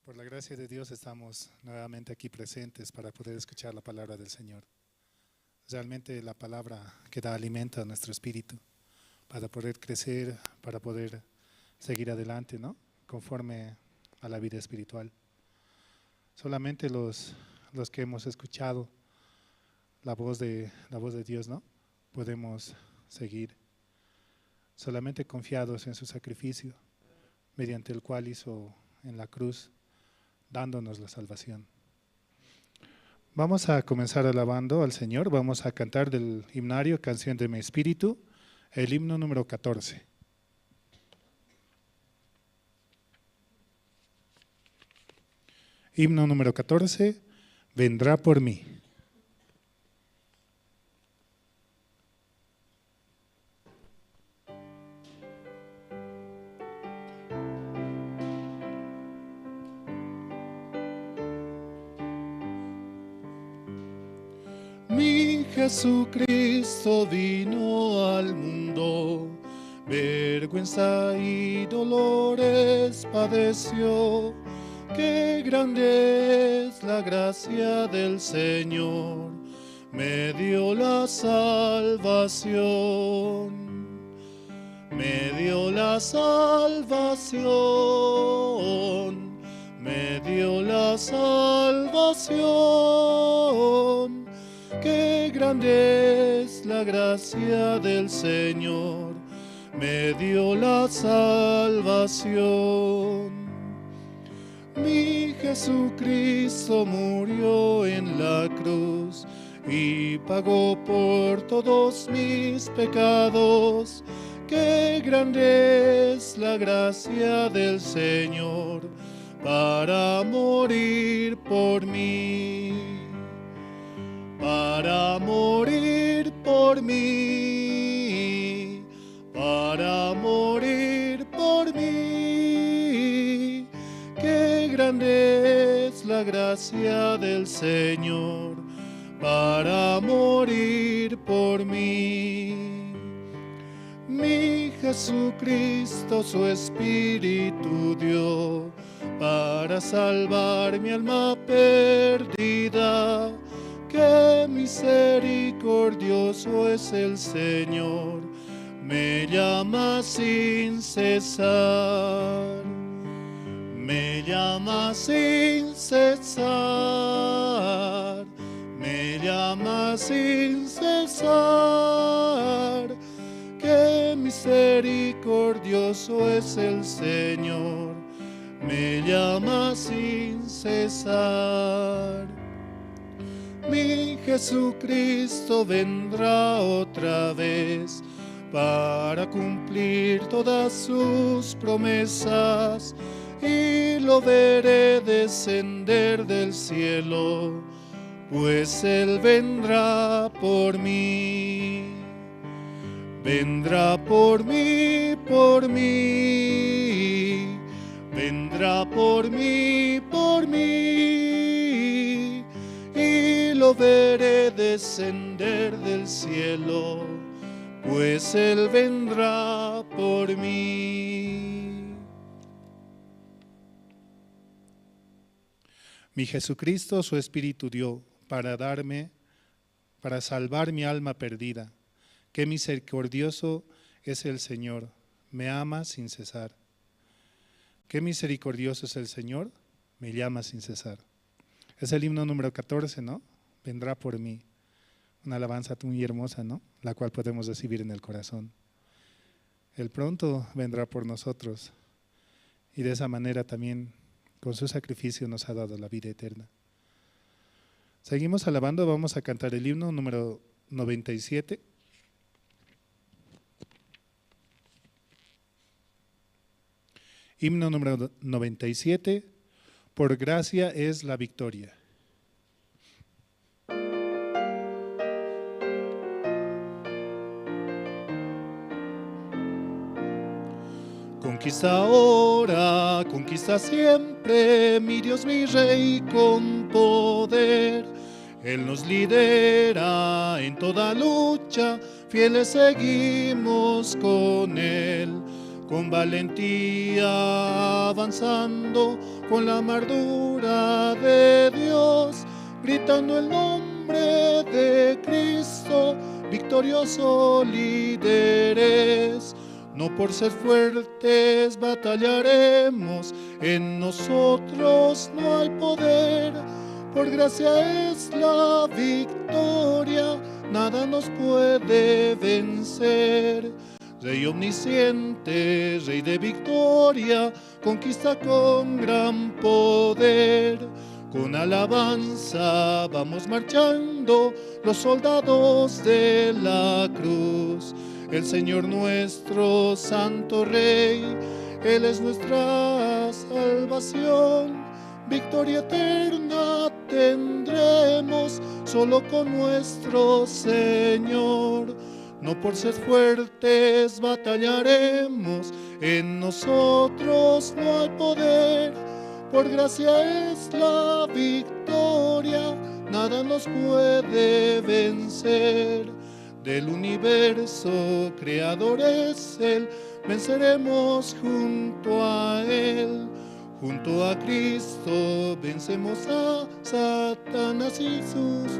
Por la gracia de Dios estamos nuevamente aquí presentes para poder escuchar la palabra del Señor. Realmente la palabra que da alimento a nuestro espíritu para poder crecer, para poder seguir adelante, ¿no? Conforme a la vida espiritual. Solamente los que hemos escuchado la voz de Dios, ¿no? Podemos seguir. Solamente confiados en su sacrificio, mediante el cual hizo en la cruz, dándonos la salvación. Vamos a comenzar alabando al Señor. Vamos a cantar del himnario Canción de mi Espíritu, el himno número 14. Himno número 14, Vendrá por mí. Mi Jesucristo vino al mundo, vergüenza y dolores padeció. Qué grande es la gracia del Señor, me dio la salvación. Me dio la salvación, me dio la salvación. Qué grande es la gracia del Señor, me dio la salvación. Mi Jesucristo murió en la cruz y pagó por todos mis pecados. Qué grande es la gracia del Señor para morir por mí. Para morir por mí, para morir por mí. Qué grande es la gracia del Señor para morir por mí. Mi Jesucristo su Espíritu dio para salvar mi alma perdida. Qué misericordioso es el Señor, me llama sin cesar. Me llama sin cesar, me llama sin cesar. Qué misericordioso es el Señor, me llama sin cesar. Mi Jesucristo vendrá otra vez para cumplir todas sus promesas y lo veré descender del cielo, pues Él vendrá por mí. Vendrá por mí, por mí. Vendrá por mí, por mí. Y lo veré descender del cielo, pues Él vendrá por mí. Mi Jesucristo su Espíritu dio para darme, para salvar mi alma perdida. Qué misericordioso es el Señor, me ama sin cesar. Qué misericordioso es el Señor, me llama sin cesar. Es el himno número 14, ¿no? Vendrá por mí. Una alabanza muy hermosa, ¿no? La cual podemos recibir en el corazón. Él pronto vendrá por nosotros y de esa manera también con su sacrificio nos ha dado la vida eterna. Seguimos alabando, vamos a cantar el himno número 97. Himno número 97, por gracia es la victoria. Conquista ahora, conquista siempre, mi Dios, mi Rey con poder. Él nos lidera en toda lucha, fieles seguimos con Él. Con valentía avanzando, con la armadura de Dios, gritando el nombre de Cristo, victorioso líderes. No por ser fuertes batallaremos, en nosotros no hay poder. Por gracia es la victoria, nada nos puede vencer. Rey omnisciente, Rey de victoria, conquista con gran poder. Con alabanza vamos marchando los soldados de la cruz. El Señor nuestro Santo Rey, Él es nuestra salvación. Victoria eterna tendremos solo con nuestro Señor. No por ser fuertes batallaremos, en nosotros no hay poder. Por gracia es la victoria, nada nos puede vencer. Del universo creador es Él, venceremos junto a Él. Junto a Cristo vencemos a Satanás y sus.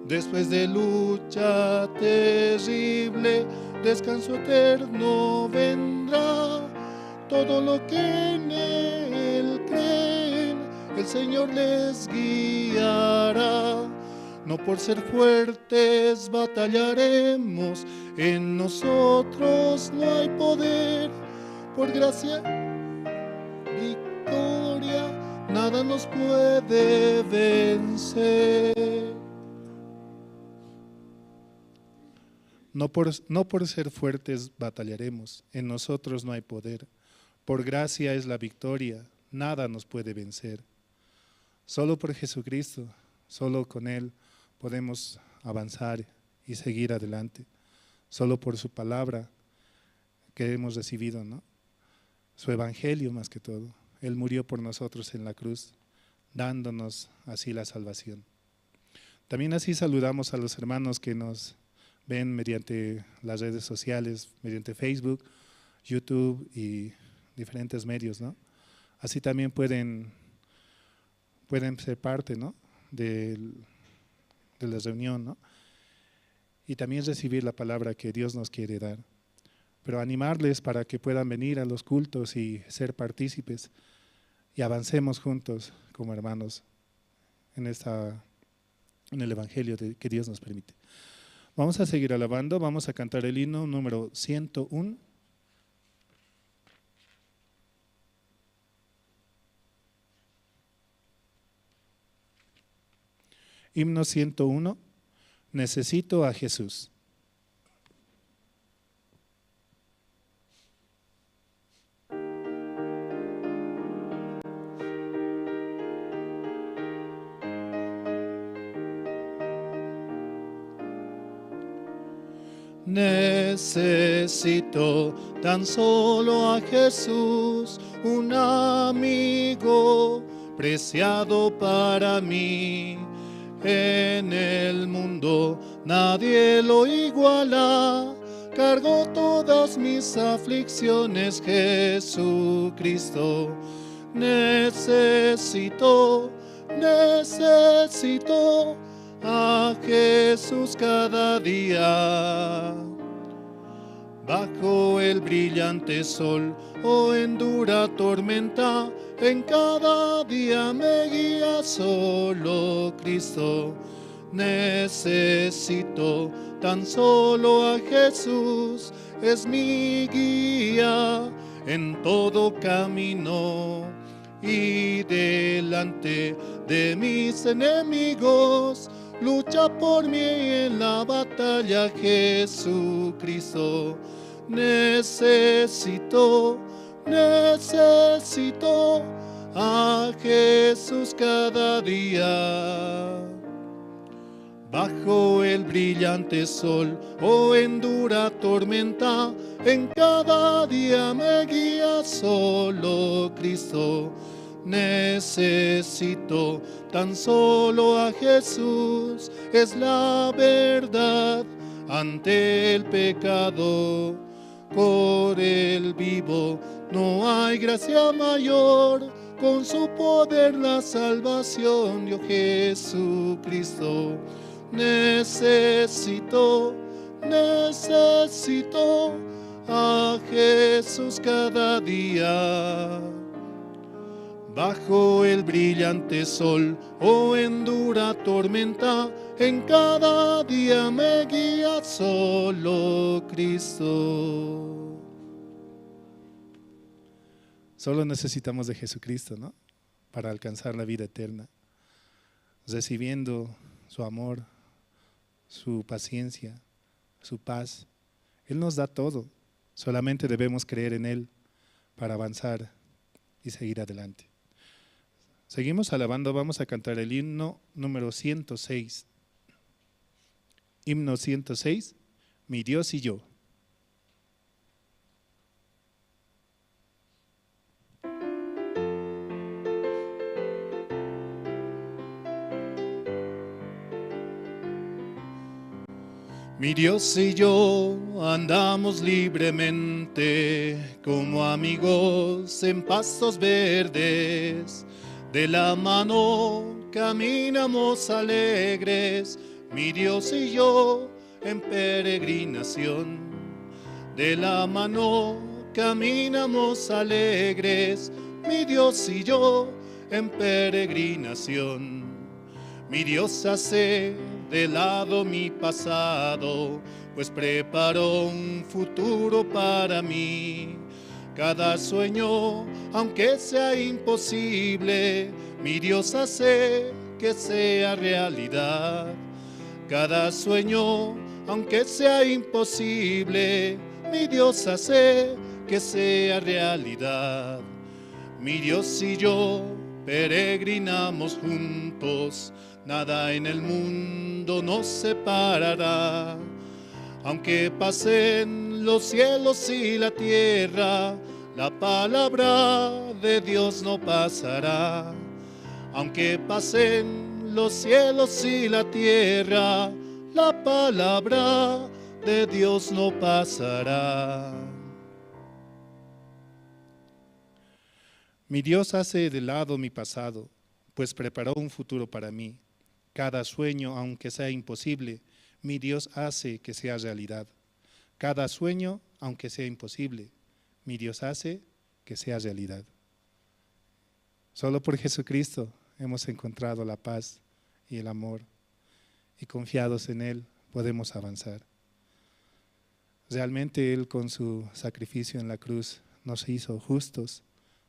Después de lucha terrible, descanso eterno vendrá. Todo lo que en Él creen, el Señor les guiará. No por ser fuertes batallaremos, en nosotros no hay poder. Por gracia, victoria, nada nos puede vencer. No por ser fuertes batallaremos, en nosotros no hay poder. Por gracia es la victoria, nada nos puede vencer. Solo por Jesucristo, solo con Él podemos avanzar y seguir adelante. Solo por su palabra que hemos recibido, ¿no? Su evangelio más que todo. Él murió por nosotros en la cruz, dándonos así la salvación. También así saludamos a los hermanos que nos ven mediante las redes sociales, mediante Facebook, YouTube y diferentes medios, ¿no? Así también pueden ser parte, ¿no?, de la reunión, ¿no?, y también recibir la palabra que Dios nos quiere dar. Pero animarles para que puedan venir a los cultos y ser partícipes y avancemos juntos como hermanos en el evangelio que Dios nos permite. Vamos a seguir alabando, vamos a cantar el himno número 101. Himno 101, Necesito a Jesús. Necesito tan solo a Jesús, un amigo preciado para mí. En el mundo nadie lo iguala, cargó todas mis aflicciones, Jesucristo. Necesito, necesito a Jesús cada día. Bajo el brillante sol o en dura tormenta, en cada día me guía solo Cristo. Necesito tan solo a Jesús, es mi guía en todo camino. Y delante de mis enemigos, lucha por mí en la batalla, Jesucristo. Necesito, necesito a Jesús cada día. Bajo el brillante sol o en dura tormenta, en cada día me guía solo Cristo. Necesito tan solo a Jesús, es la verdad ante el pecado. Por el vivo, no hay gracia mayor, con su poder la salvación dio Jesucristo. Necesito, necesito a Jesús cada día. Bajo el brillante sol o en dura tormenta, en cada día me guía solo Cristo. Solo necesitamos de Jesucristo, ¿no? Para alcanzar la vida eterna, recibiendo su amor, su paciencia, su paz. Él nos da todo, solamente debemos creer en Él para avanzar y seguir adelante. Seguimos alabando, vamos a cantar el himno número 106. Himno 106, Mi Dios y yo. Mi Dios y yo andamos libremente como amigos en pastos verdes. De la mano caminamos alegres, mi Dios y yo en peregrinación. De la mano caminamos alegres, mi Dios y yo en peregrinación. Mi Dios hace de lado mi pasado, pues preparó un futuro para mí. Cada sueño, aunque sea imposible, mi Dios hace que sea realidad. Cada sueño, aunque sea imposible, mi Dios hace que sea realidad. Mi Dios y yo peregrinamos juntos, nada en el mundo nos separará. Aunque pasen los cielos y la tierra, la palabra de Dios no pasará. Aunque pasen los cielos y la tierra, la palabra de Dios no pasará. Mi Dios hace de lado mi pasado, pues preparó un futuro para mí. Cada sueño, aunque sea imposible, mi Dios hace que sea realidad. Cada sueño, aunque sea imposible, mi Dios hace que sea realidad. Solo por Jesucristo hemos encontrado la paz y el amor, y confiados en Él podemos avanzar. Realmente Él, con su sacrificio en la cruz, nos hizo justos,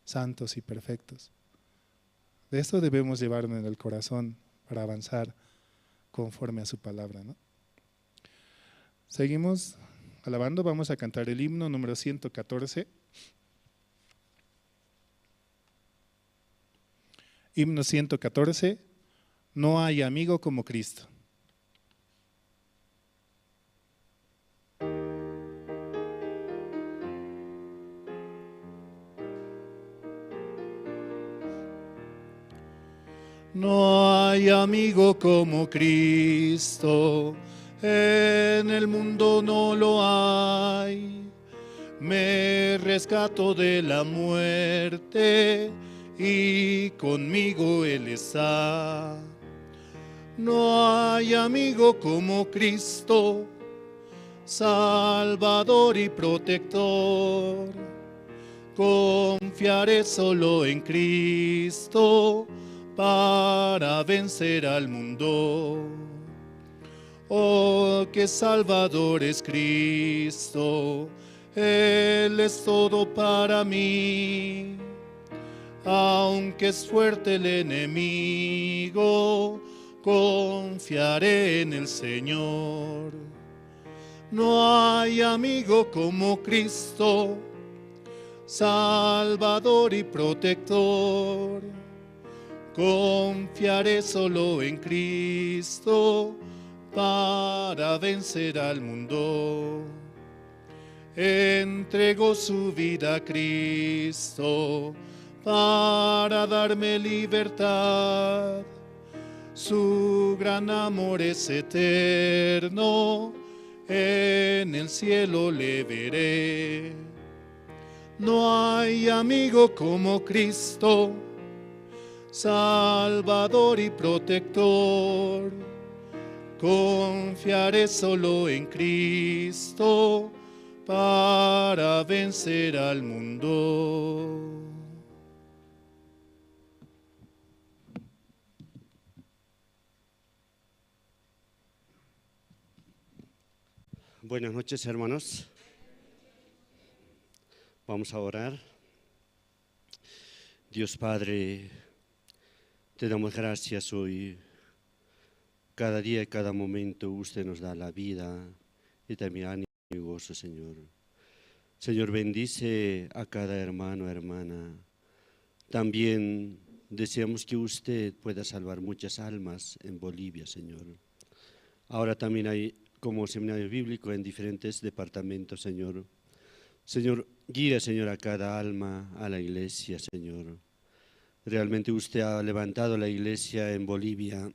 santos y perfectos. De esto debemos llevarnos en el corazón para avanzar conforme a su palabra, ¿no? Seguimos alabando, vamos a cantar el himno número 114. Himno 114, No hay amigo como Cristo. No hay amigo como Cristo, en el mundo no lo hay. Me rescató de la muerte y conmigo Él está. No hay amigo como Cristo, Salvador y protector. Confiaré solo en Cristo para vencer al mundo. Oh, qué Salvador es Cristo, Él es todo para mí. Aunque es fuerte el enemigo, confiaré en el Señor. No hay amigo como Cristo, Salvador y protector. Confiaré solo en Cristo para vencer al mundo. Entregó su vida a Cristo para darme libertad. Su gran amor es eterno En el cielo le veré. No hay amigo como Cristo, Salvador y protector. Confiaré solo en Cristo para vencer al mundo. Buenas noches, hermanos. Vamos a orar. Dios Padre, te damos gracias hoy. Cada día y cada momento usted nos da la vida y también ánimo y gozo, Señor. Señor, bendice a cada hermano, hermana. También deseamos que usted pueda salvar muchas almas en Bolivia, Señor. Ahora también hay como seminario bíblico en diferentes departamentos, Señor. Señor, guía, Señor, a cada alma a la iglesia, Señor. Realmente usted ha levantado la iglesia en Bolivia,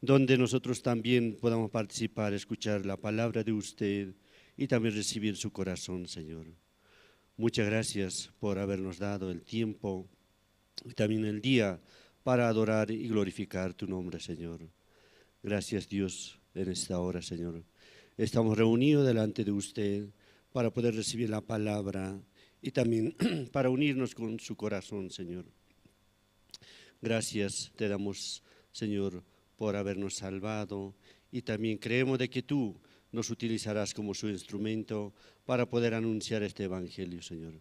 donde nosotros también podamos participar, escuchar la palabra de usted y también recibir su corazón, Señor. Muchas gracias por habernos dado el tiempo y también el día para adorar y glorificar tu nombre, Señor. Gracias, Dios, en esta hora, Señor. Estamos reunidos delante de usted para poder recibir la palabra y también para unirnos con su corazón, Señor. Gracias te damos, Señor, por habernos salvado y también creemos de que tú nos utilizarás como su instrumento para poder anunciar este evangelio, Señor.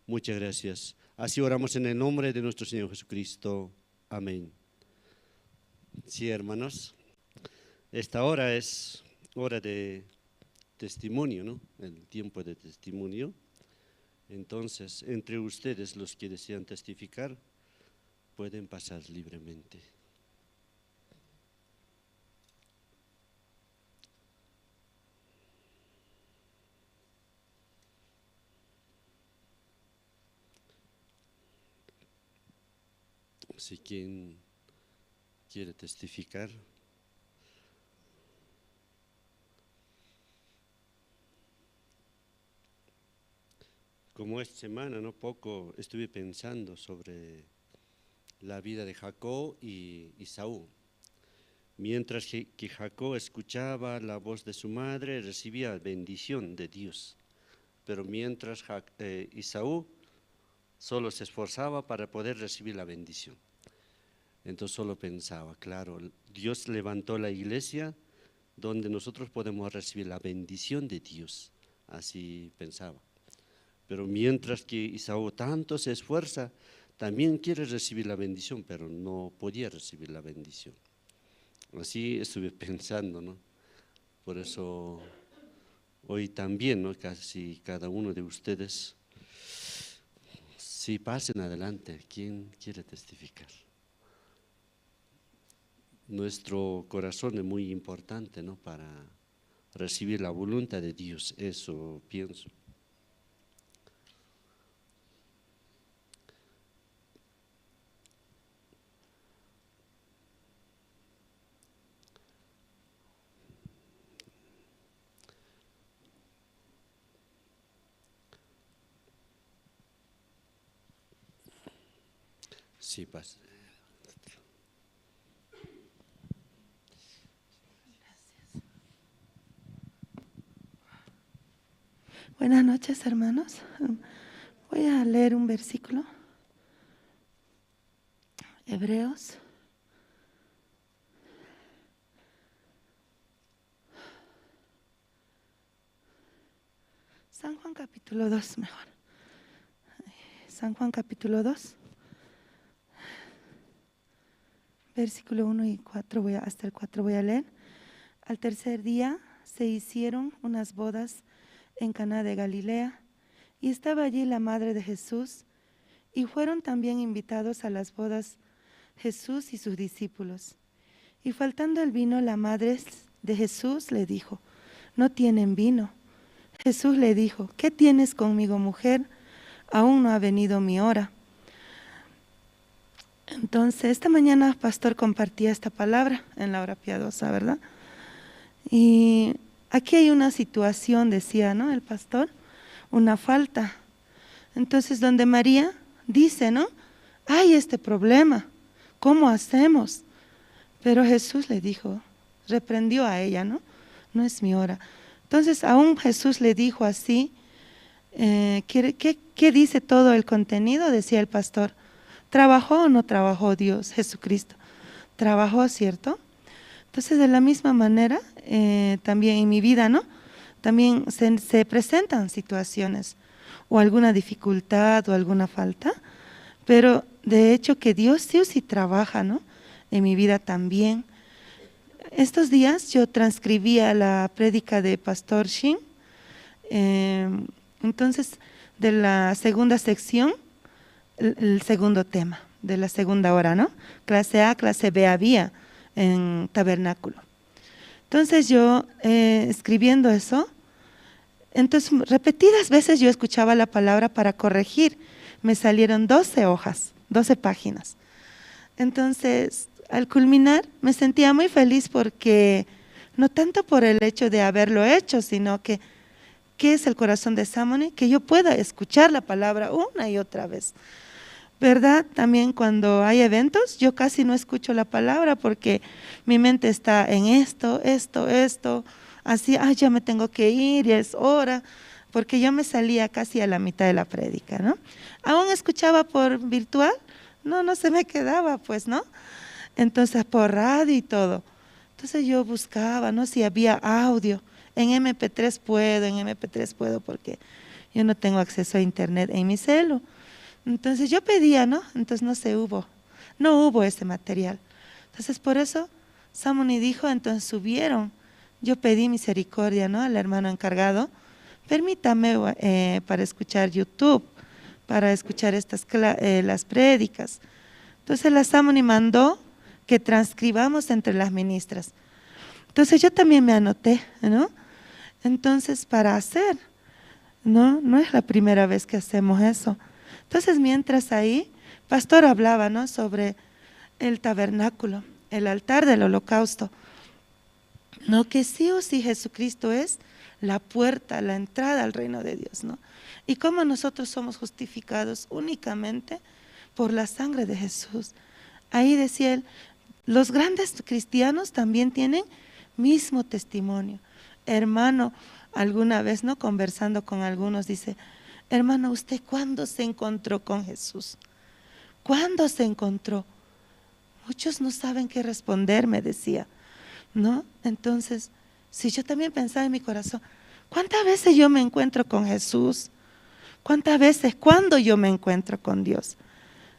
Muchas gracias. Así oramos en el nombre de nuestro Señor Jesucristo. Amén. Sí, hermanos. Esta hora es hora de testimonio, ¿no? El tiempo de testimonio. Entonces, entre ustedes, los que desean testificar, pueden pasar libremente. Si quien quiere testificar. Como esta semana, ¿no? Poco estuve pensando sobre la vida de Jacob y Esaú. Mientras que Jacob escuchaba la voz de su madre, recibía bendición de Dios. Pero mientras Esaú solo se esforzaba para poder recibir la bendición. Entonces solo pensaba, claro, Dios levantó la iglesia donde nosotros podemos recibir la bendición de Dios. Así pensaba. Pero mientras que Esaú tanto se esfuerza, también quiere recibir la bendición, pero no podía recibir la bendición. Así estuve pensando, ¿no? Por eso hoy también, ¿no? Casi cada uno de ustedes, si pasen adelante, ¿quién quiere testificar? Nuestro corazón es muy importante, ¿no? Para recibir la voluntad de Dios, eso pienso. Sí, pasa. Gracias. Buenas noches, hermanos. Voy a leer un versículo. Hebreos. San Juan capítulo 2, mejor. San Juan capítulo 2. Versículo 1 y 4, hasta el 4 voy a leer. Al tercer día se hicieron unas bodas en Caná de Galilea, y estaba allí la madre de Jesús, y fueron también invitados a las bodas Jesús y sus discípulos. Y faltando el vino, la madre de Jesús le dijo: No tienen vino. Jesús le dijo: ¿Qué tienes conmigo, mujer? Aún no ha venido mi hora. Entonces, esta mañana pastor compartía esta palabra en la hora piadosa, ¿verdad? Y Aquí hay una situación, decía, ¿no? El pastor, una falta. Entonces, donde María dice, ¿no? Hay este problema, ¿cómo hacemos? Pero Jesús le dijo, reprendió a ella, ¿no? No es mi hora. Entonces, aún Jesús le dijo así, ¿qué dice todo el contenido? Decía el pastor. ¿Trabajó o no trabajó Dios, Jesucristo? Trabajó, ¿cierto? Entonces, de la misma manera, también en mi vida, ¿no? También se presentan situaciones o alguna dificultad o alguna falta, pero de hecho que Dios sí o sí trabaja, ¿no? En mi vida también. Estos días yo transcribía la prédica de Pastor Shin, entonces de la segunda sección, el segundo tema de la segunda hora, ¿no? Clase A, clase B había en tabernáculo. Entonces yo escribiendo eso, entonces repetidas veces yo escuchaba la palabra para corregir, me salieron 12 hojas, 12 páginas. Entonces, al culminar, me sentía muy feliz porque, no tanto por el hecho de haberlo hecho, sino que, ¿qué es el corazón de Samoni? Que yo pueda escuchar la palabra una y otra vez. ¿Verdad? También cuando hay eventos, yo casi no escucho la palabra porque mi mente está en esto, esto, esto, así, ay, ya me tengo que ir, ya es hora, porque yo me salía casi a la mitad de la prédica, ¿no? Aún escuchaba por virtual, no se me quedaba, pues, ¿no? Entonces, por radio y todo. Entonces yo buscaba, ¿no? Si había audio, en MP3 puedo, en MP3 puedo, porque yo no tengo acceso a internet en mi celu. Entonces yo pedía, ¿no? Entonces no hubo ese material. Entonces por eso Samoni dijo, entonces subieron. Yo pedí misericordia, ¿no? Al hermano encargado, permítame para escuchar YouTube, para escuchar estas las prédicas. Entonces la Samoni mandó que transcribamos entre las ministras. Entonces yo también me anoté, ¿no? Entonces para hacer, ¿no? No es la primera vez que hacemos eso. Entonces mientras ahí, pastor hablaba, ¿no? Sobre el tabernáculo, el altar del holocausto, ¿no? Que sí o sí Jesucristo es la puerta, la entrada al reino de Dios, ¿no? Y cómo nosotros somos justificados únicamente por la sangre de Jesús. Ahí decía él, los grandes cristianos también tienen mismo testimonio. Hermano, alguna vez, ¿no? Conversando con algunos, dice, hermano, ¿usted cuándo se encontró con Jesús? ¿Cuándo se encontró? Muchos no saben qué responder, me decía, ¿no? Entonces, si yo también pensaba en mi corazón, ¿cuántas veces yo me encuentro con Jesús? ¿Cuántas veces? ¿Cuándo yo me encuentro con Dios?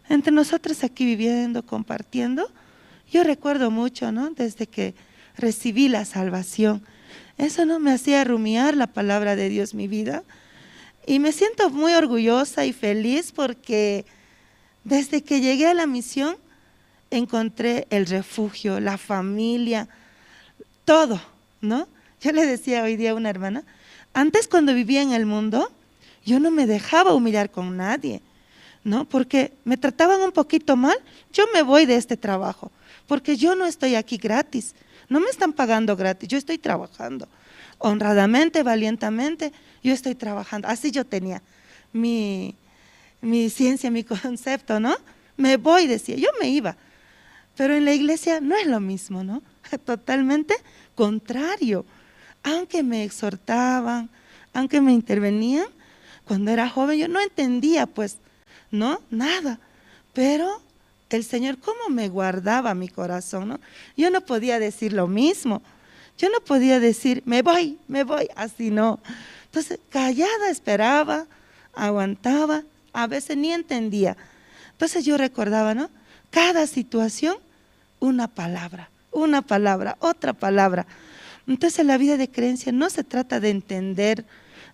Entre nosotros aquí viviendo, compartiendo, yo recuerdo mucho, ¿no? Desde que recibí la salvación, eso no me hacía rumiar la palabra de Dios mi vida. Y me siento muy orgullosa y feliz porque desde que llegué a la misión encontré el refugio, la familia, todo, ¿no? Yo le decía hoy día a una hermana, antes cuando vivía en el mundo, yo no me dejaba humillar con nadie, ¿no? Porque me trataban un poquito mal, yo me voy de este trabajo, porque yo no estoy aquí gratis, no me están pagando gratis, yo estoy trabajando honradamente, valientemente, yo estoy trabajando. Así yo tenía mi ciencia, mi concepto, ¿no? Me voy, decía, yo me iba. Pero en la iglesia no es lo mismo, ¿no? Totalmente contrario. Aunque me exhortaban, aunque me intervenían, cuando era joven yo no entendía, pues, ¿no? Nada. Pero el Señor, ¿cómo me guardaba mi corazón, no? Yo no podía decir lo mismo. Yo no podía decir, me voy, así no. Entonces, callada esperaba, aguantaba, a veces ni entendía. Entonces yo recordaba, ¿no? Cada situación, una palabra, otra palabra. Entonces la vida de creencia no se trata de entender,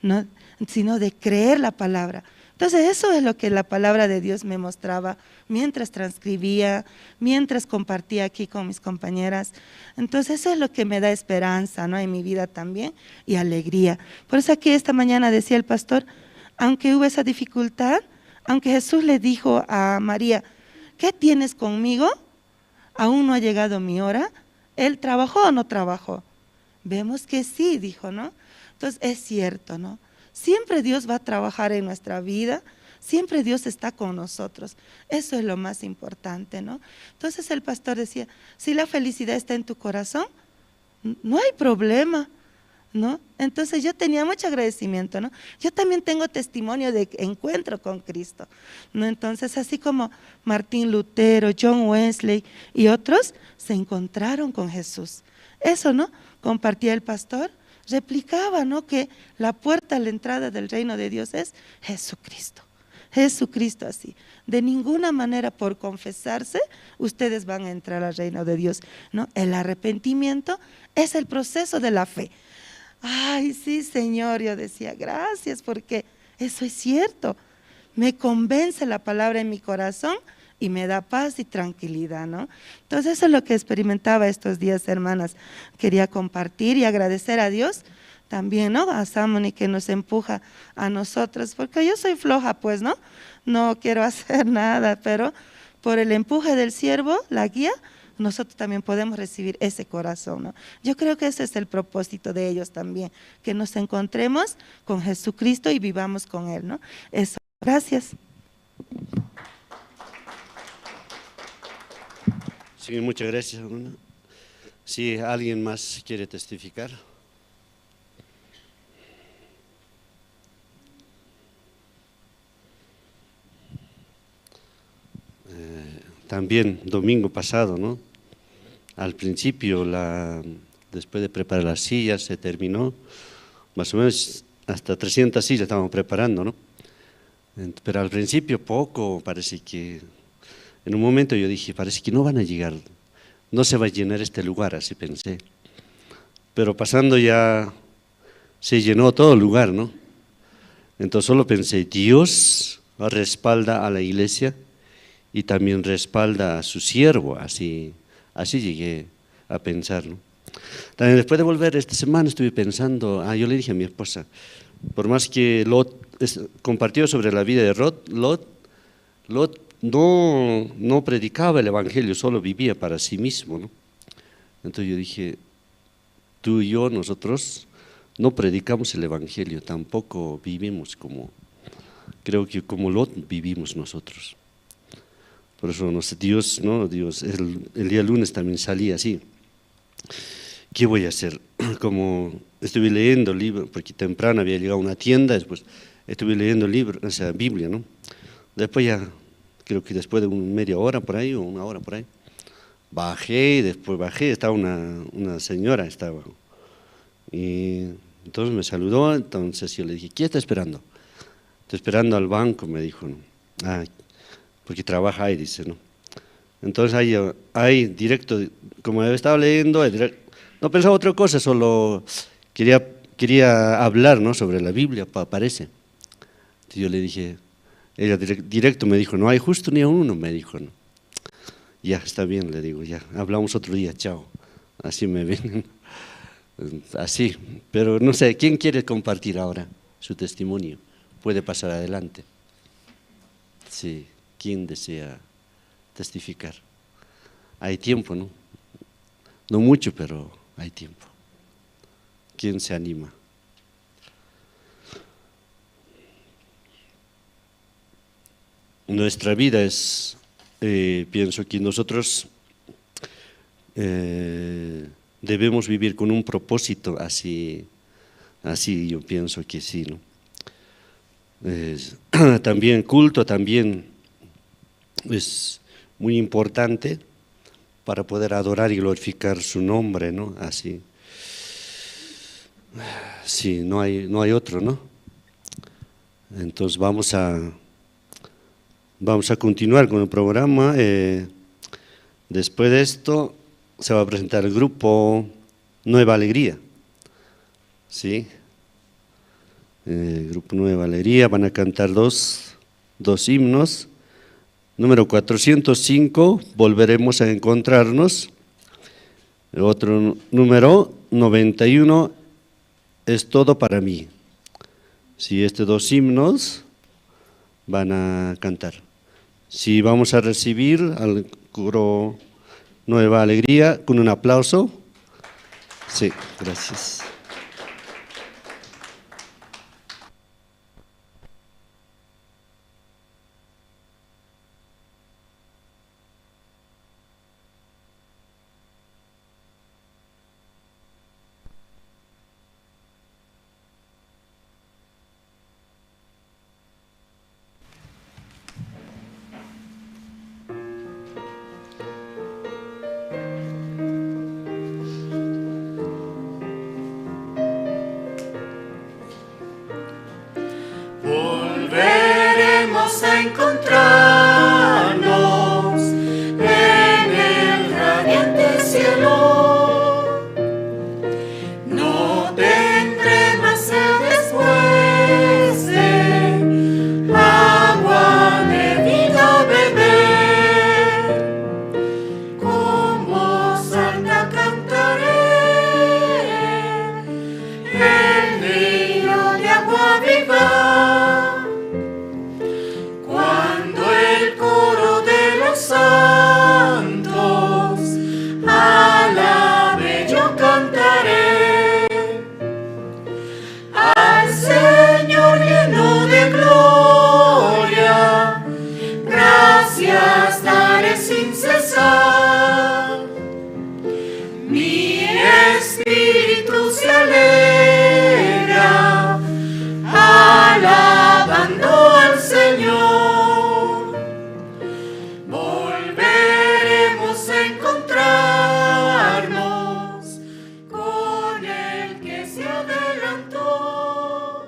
¿no? Sino de creer la palabra. Entonces eso es lo que la palabra de Dios me mostraba mientras transcribía, mientras compartía aquí con mis compañeras. Entonces eso es lo que me da esperanza, ¿no? En mi vida también y alegría. Por eso aquí esta mañana decía el pastor, aunque hubo esa dificultad, aunque Jesús le dijo a María, ¿qué tienes conmigo? Aún no ha llegado mi hora. ¿Él trabajó o no trabajó? Vemos que sí, dijo, ¿no? Entonces es cierto, ¿no? Siempre Dios va a trabajar en nuestra vida, siempre Dios está con nosotros. Eso es lo más importante, ¿no? Entonces el pastor decía, si la felicidad está en tu corazón, no hay problema, ¿no? Entonces yo tenía mucho agradecimiento, ¿no? Yo también tengo testimonio de encuentro con Cristo, ¿no? Entonces, así como Martín Lutero, John Wesley y otros se encontraron con Jesús. Eso, ¿no? Compartía el pastor, replicaba, ¿no? Que la puerta a la entrada del reino de Dios es Jesucristo. Jesucristo así. De ninguna manera por confesarse ustedes van a entrar al reino de Dios, ¿no? El arrepentimiento es el proceso de la fe. Ay, sí, Señor, yo decía, gracias, porque eso es cierto. Me convence la palabra en mi corazón y me da paz y tranquilidad, ¿no? Entonces eso es lo que experimentaba estos días, hermanas. Quería compartir y agradecer a Dios también, ¿no? A Samoni que nos empuja a nosotros, porque yo soy floja, pues, ¿no? No quiero hacer nada, pero por el empuje del siervo, la guía, nosotros también podemos recibir ese corazón, ¿no? Yo creo que ese es el propósito de ellos también, que nos encontremos con Jesucristo y vivamos con Él, ¿no? Eso. Gracias. Sí, muchas gracias, hermana. Si alguien más quiere testificar. También domingo pasado, ¿no? Al principio, después de preparar las sillas, se terminó, más o menos hasta 300 sillas estábamos preparando, ¿no? Pero al principio poco, parece que, en un momento yo dije, parece que no van a llegar, no se va a llenar este lugar, así pensé. Pero pasando ya, se llenó todo el lugar, ¿no? Entonces solo pensé, Dios respalda a la iglesia y también respalda a su siervo, así llegué a pensar, ¿no? También después de volver esta semana estuve pensando, yo le dije a mi esposa, por más que Lot compartió sobre la vida de Lot, Lot no predicaba el evangelio, solo vivía para sí mismo, ¿no? Entonces yo dije, tú y yo, nosotros no predicamos el evangelio, tampoco vivimos como, creo que como Lot vivimos nosotros. Por eso, no sé, Dios, ¿no? Dios, el día lunes también salí así. ¿Qué voy a hacer? Como estuve leyendo el libro, porque temprano había llegado a una tienda, después estuve leyendo el libro, o sea, Biblia, ¿no? Después ya, creo que después de media hora por ahí, o una hora por ahí, bajé, después bajé, estaba una señora, estaba. Y entonces me saludó, entonces yo le dije, ¿qué está esperando? Estoy esperando al banco, me dijo, ¿no? Ah, porque trabaja ahí, dice, ¿no? Entonces ahí directo, como estaba leyendo, no pensaba otra cosa, solo quería hablar, ¿no? Sobre la Biblia, parece. Entonces yo le dije, ella directo me dijo, no hay justo ni a uno, me dijo, ¿no? Ya, está bien, le digo, ya, hablamos otro día, chao. Así me vienen, así. Pero no sé, ¿quién quiere compartir ahora su testimonio? Puede pasar adelante. Sí. ¿Quién desea testificar? Hay tiempo, ¿no? No mucho, pero hay tiempo. ¿Quién se anima? Nuestra vida es, pienso que nosotros debemos vivir con un propósito, así yo pienso que sí, ¿no? También culto, también es muy importante para poder adorar y glorificar su nombre, ¿no? Así. Sí, no hay otro, ¿no? Entonces vamos a continuar con el programa. Después de esto se va a presentar el grupo Nueva Alegría, ¿sí? El grupo Nueva Alegría, van a cantar dos himnos. Número 405, volveremos a encontrarnos. El otro número, 91, es todo para mí. Sí, estos dos himnos van a cantar. Sí, vamos a recibir al coro Nueva Alegría con un aplauso. Sí, gracias. Volveremos a encontrarnos en el radiante cielo. No tendré más sed después de agua de vida beber. Con voz alta cantaré el río de agua viva. Cuando el coro de los santos alabe, yo cantaré al Señor lleno de gloria, gracias daré sin cesar. Mi espíritu se alegra, alabando al Señor. Volveremos a encontrarnos con el que se adelantó,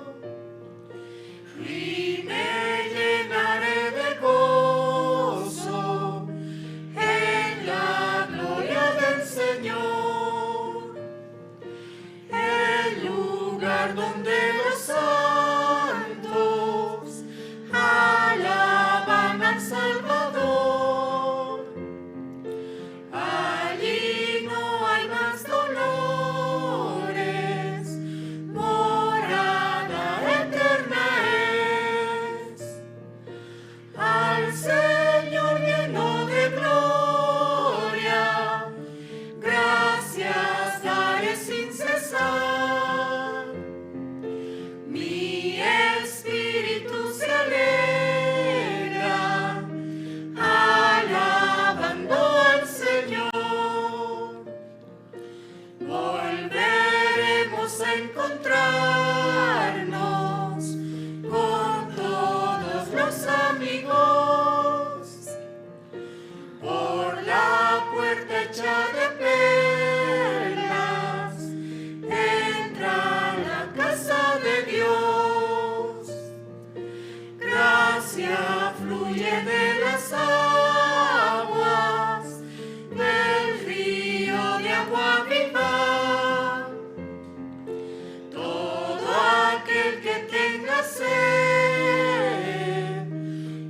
y me llenaré de gozo en la gloria del Señor, el lugar donde los santos alaban al Salvador. Allí no hay más dolores, morada eterna es. Al Señor lleno de gloria, gracias daré sin cesar. Mi espíritu se alegra, alabando al Señor. Volveremos a encontrarnos con todos los amigos por la puerta hecha de perlas, entra a la casa de Dios. Gracia fluye de las aguas del río de agua viva. Todo aquel que tenga sed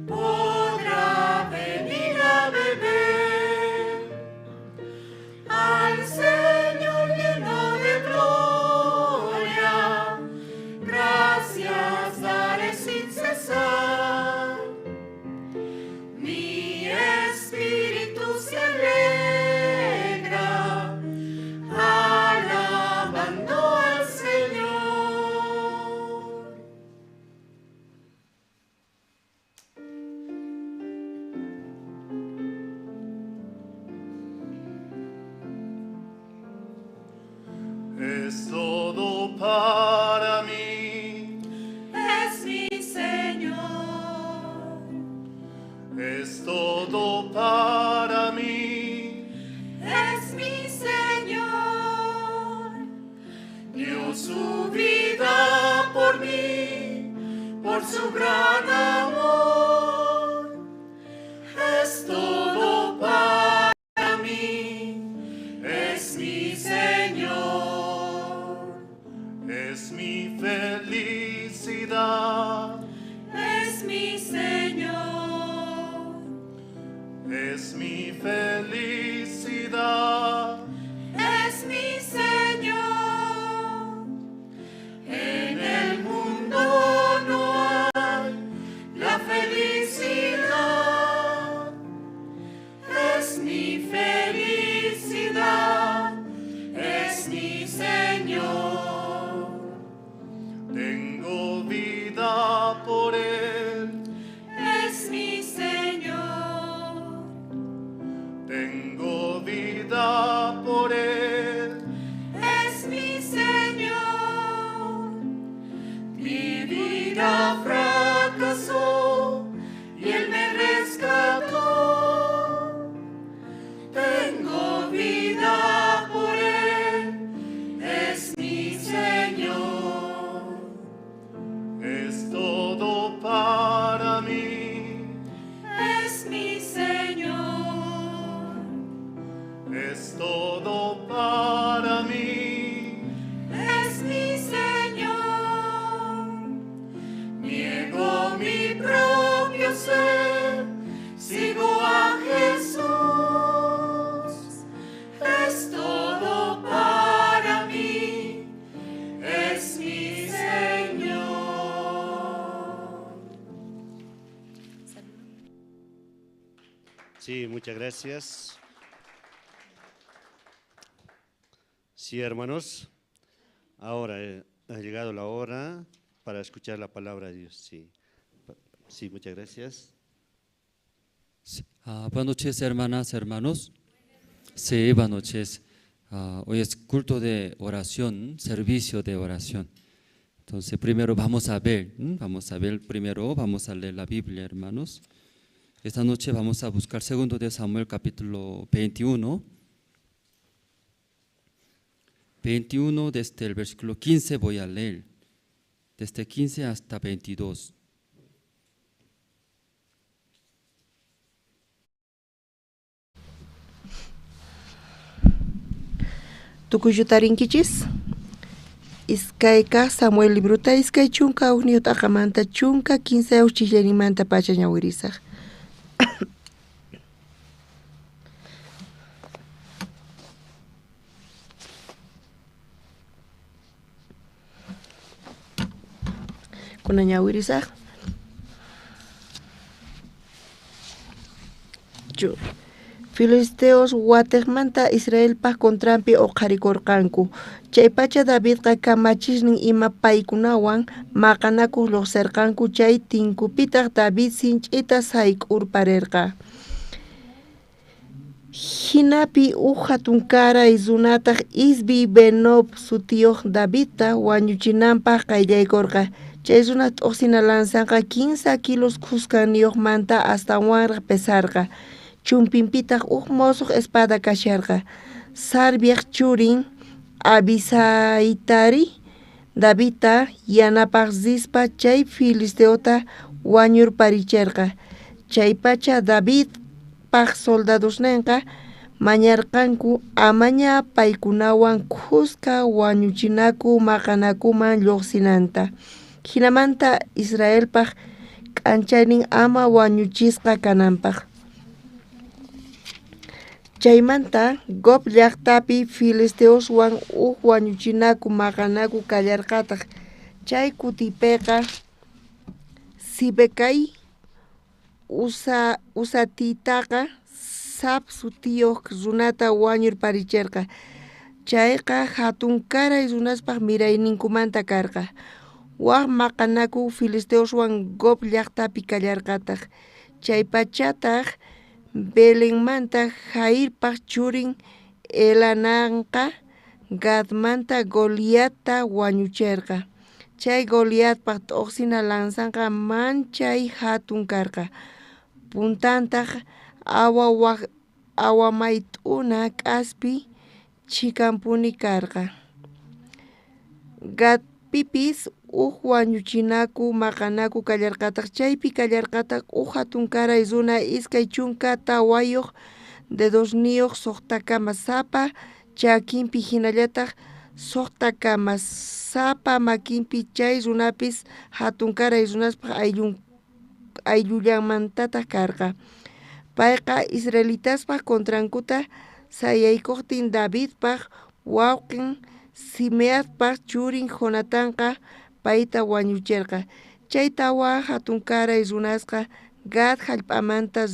podrá venir a beber al Señor lleno de gloria, gracias daré sin cesar. Mi espíritu se alegra, alabando al Señor. Es todo para mí, Es mi Señor, es todo para mí. es mi Señor. Dio su vida por mí, por su gran amor. Es todo para mí, es mi Señor. Es mi felicidad, Es mi Señor, es mi felicidad. es mi Señor. En el mundo no hay la felicidad. Es mi felicidad, es mi vida por él. Es mi Señor. Tengo vida por él. Es mi Señor. Mi vida fracasó y él me rescató. Tengo vida por él. Es mi Señor. Es todo para mí. Es mi Señor. Es todo para mí. Es mi Señor. Niego mi propio ser, sigo a Jesús. Es todo para mí, es mi Señor. Sí, muchas gracias. Sí, hermanos, ahora ha llegado la hora para escuchar la palabra de Dios. Sí, sí, muchas gracias. Sí. Buenas noches, hermanas, hermanos. Sí, buenas noches. Hoy es culto de oración, servicio de oración. Entonces, primero vamos a ver, vamos a ver primero, vamos a leer la Biblia, hermanos. Esta noche vamos a buscar segundo de Samuel, capítulo 21. 21, desde el versículo 15 voy a leer, desde 15 hasta 22. Tukuyutarinkichis iskayka Samuel libruta iskay chunka ujniyuq t'aqamanta chunka kinsayuq chijllanimanta pacha ñawirisaq. Kuna ñawirisaq. Filisteos watejmanta Israelpaj contranpi uqharikorqanku. Chaypacha Davidqa kamachisnin ima paykunawan maqanakuq lluqsirqanku chay tinkupitaq David sinch'ita sayk'urparerqa. Jinapi uj jatunkaray runataq Isbi Benob sutiyuq Davidta wañuchinanpaq qayllaykorqa. Chay runa t'uqsina lanzanqa 15 kilos khuskanniyuqmanta astawanraq pesarqa. Chumpinpitaq uj mosuq espada kasharqa. Sarviaj churin Abisaitari Davidta yanapaq rispa chay filisteota wañurparicherqa. Chaypacha Davidpaj soldadosnenqa mañarqanku amaña paykunawan khuska wañuchinaku maqanakuman lluqsinanta. Jinamanta Israelpaj k'anchaynin ama wañuchisqa kananpaq. Chaymanta Gob llaqtapi filisteoswan uj wañuchinaku maqanaku kallarqataq. Chay kutipiqa Sibecai Usatitaqa Sap sutiyuq runata wañurparicherqa. Chayqa jatunkaray runaspaq mirayninkumanta karqa. Waj maqanaku filisteoswan Gob llaqtapi kallarqataq. Chaypachataq Belenmanta Jairpaj churin Elananqa Gadmanta Goliatta wañucherqa. Chay Goliatpaj t'uqsina lanzanqa manchay hatun karqa. Puntantaq awamayt'una k'aspi chhikanpuni karqa. Gadpipis uj wañuchinaku maqanaku kallarqataq. Chaypi kallarqataq uj jatunkaray runa 24 dedosniyuq suqtakama sapa chakinpi hinallataq suqtakama sapa makinpi. Chay runapis jatunkaray runaspaq ayllullanmantataq karqa. Payqa israelitaspaq contrankuta sayaykuqtin Davidpaq wawqin Simeatpaq churin Jonatanqa payta wañucherqa. Chay tawa jatunkaray runasqa Gad hallp'amanta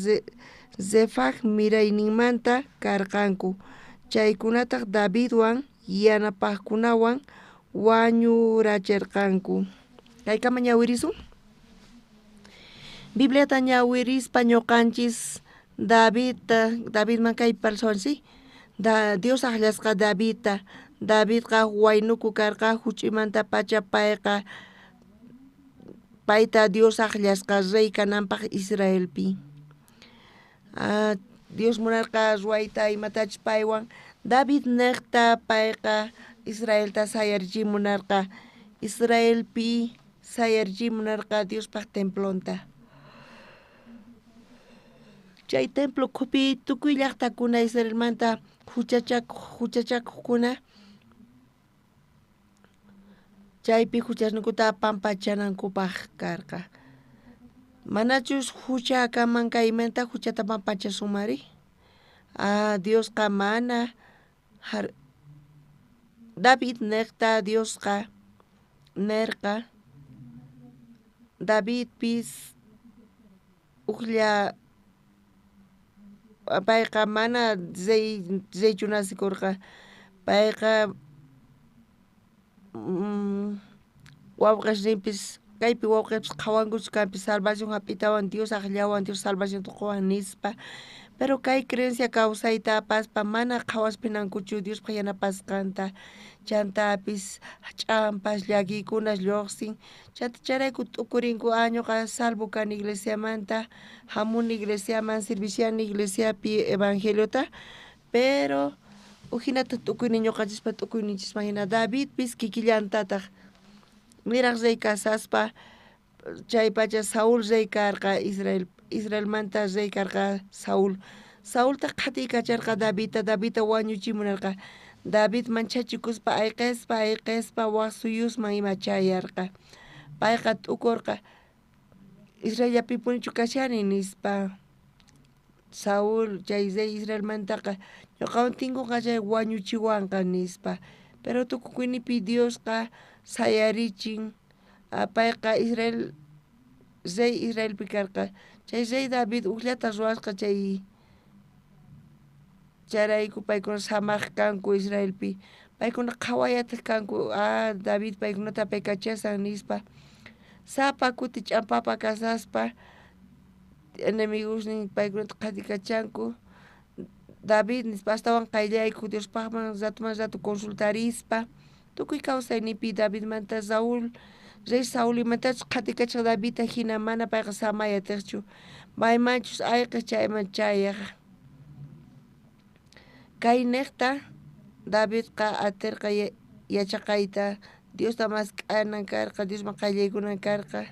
Refaj mirayninmanta karqanku. Chaykunataq Davidwan yanapaqkunawan wañuracherqanku. Kaykama ñawirisun. Bibliata ñawirispa ñuqanchis Davidman kay parlawanchis Dios aqllasqa Davidta. Davidqa waynuku karqa huch'uymantapacha payqa payta Dios aqllasqa rey kananpaq Israelpi. Dios munarqa ruwayta imatachus paywan David niqta payqa Israelta sayarichiy munarqa Israelpi sayarichiy munarqa Diospaq templonta. Chay templo ukhupi tukuy llaqtakuna Israelmanta huchachakuqkuna chaypi huchasninkuta pampachanankupaq karqa. Manachus hucha kanman kaymanta huchata pampachasunmari. Diosqa mana David niqta Diosqa nirqa Davidpis ujlla payqa mana reychu nacikurqa payqa wawqisninpis kaypi wawqipis qhawankuchu kanpis salvación hap'itawan Dios aqllawan Dios salvacionta quwan nispa pero kay creencia kawsayta apaspa mana qhawaspinankuchu Diospaq yanapasqanta chantapis ch'ampas llakiykunas lluqsin chanta chayrayku t'ukurinku ñuqa salvo kani iglesiamanta hamuni iglesiaman serviciani iglesiapi evangeliota pero ujinata t'ukuyni ñuqanchispa t'ukuyninchisman hina Davidpis kikillantataq niraq rey kasaspa chaypacha Saúl rey karqa Israelmanta rey karqa Saúl. Saultaq qhatiykacharqa Davidta, Davidta wañuchiy munarqa. David manchachikuspa ayqispa wak suyusman ima chayarqa. Payqa t'ukurqa Israellapipunichu kashani nispa. Saúl chay rey Israelmantaqa ñuqawan tinkunqa chay wañuchiwanqa nispa. Pero tukukuyninpi Diosqa sayarichin payqa Israel rey Israelpi karqa. Chay rey David ujllata ruwasqa chay chayrayku paykuna samaq kanku Israelpi. Paykuna qhawayataq kanku David paykunata apaykachasan nispa. Sapa kuti ch'ampapa kasaspa enemigosnin paykunata qhatikachanku David nispa astawan qayllayku Diospaqman ratuman ratu consultarispa tukuy kawsayninpi Davidmanta Saúl rey Saúl imatachus qhatikachaq Davidta hina mana payqa samay atiqchu maymanchus ayqiq chayman chayaq. Kay niqta Davidqa atirqa yachaqayta Diosta mask'anan karqa Diosman qayllaykunan karqa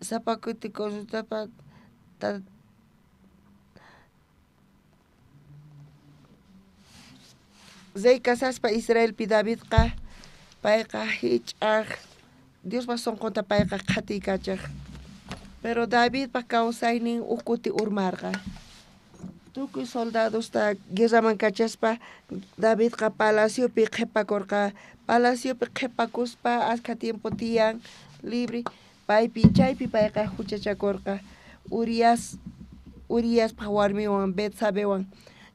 sapa kuti consultaspa rey kasaspa Israelpi Davidqa payqa hich'aq Diospaq sunqunta payqa qhatiykachaq. Pero Davidpaq kawsaynin uj kuti urmarqa. Tukuy soldadosta guerraman kachaspa Davidqa palaciopi qhipakurqa. Palaciopi qhipakuspa askha tiempo tiyan libre paypi chaypi payqa huchachakurqa Uriaspaq warmiwan Betsabewan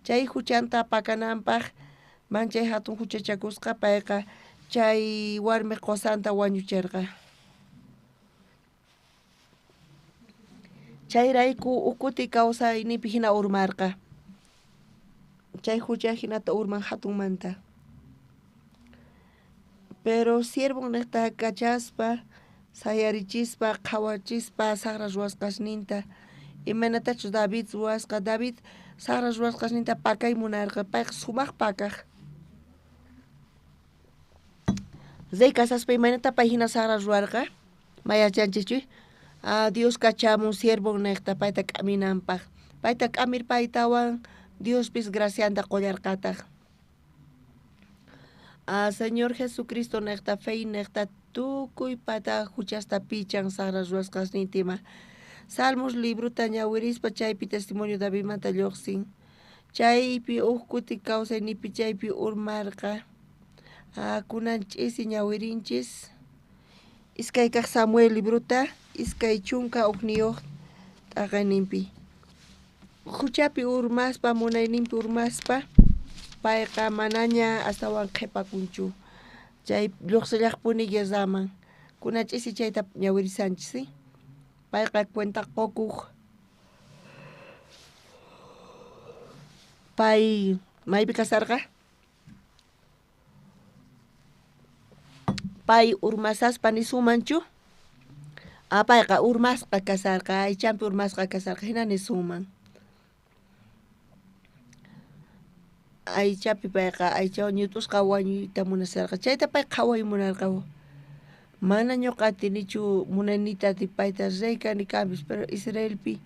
chay huchanta pakananpaq manchay hatun huchachakusqa payqa chay warmi qusanta wañuchirqa. Chayrayku uj kuti kawsayninpi hina urmarqa. Chay hucha hinata urman hatunmanta. Pero siervon niqta kachaspa sayarichispa qhawachispa saqra ruwasqasninta imaynatachus David ruwasqa David saqra ruwasqasninta pakay munarqa payqa sumaq pakaq. Rey kasaspa imaynata pay hina saqra ruwarqa mayachanchikchu Dios kachamun siervon niqta payta k'aminanpaq payta k'amir paytawan Diospis gracianta qullarqataq. Señor Jesucristo niqta fe niqta tukuy pata huchasta pichan saqra ruwasqasninta ima. Salmos libruta ñawirispa chaypi testimonio Davidmanta lluqsin. Chaypi uj kuti kawsayninpi chaypi urmarqa. Kunan ch'isi ñawirinchis iskay kaq Samuel libruta 21 t'aqayninpi. Huchapi urmaspa munayninpi urmaspa payqa manaña astawan qhipakunchu. Chay lluqsillaqpuni guerraman. Kunan ch'isi chayta ñawirisanchis. Payqa cuenta qokuq. Pay maypi kasarqa? Pay urmasaspa nisunmanchu? Ah, payqa urmasqa kasarqa, aychanpi urmasqa kasarqa, hina nisunman. Aychapi payqa aychawan ñut'usqa wañuyta munasharqa, chayta pay qhaway munarqa. Mana ñuqa atinichu munayniyta atipayta rey kani kanpis, pero Israelpi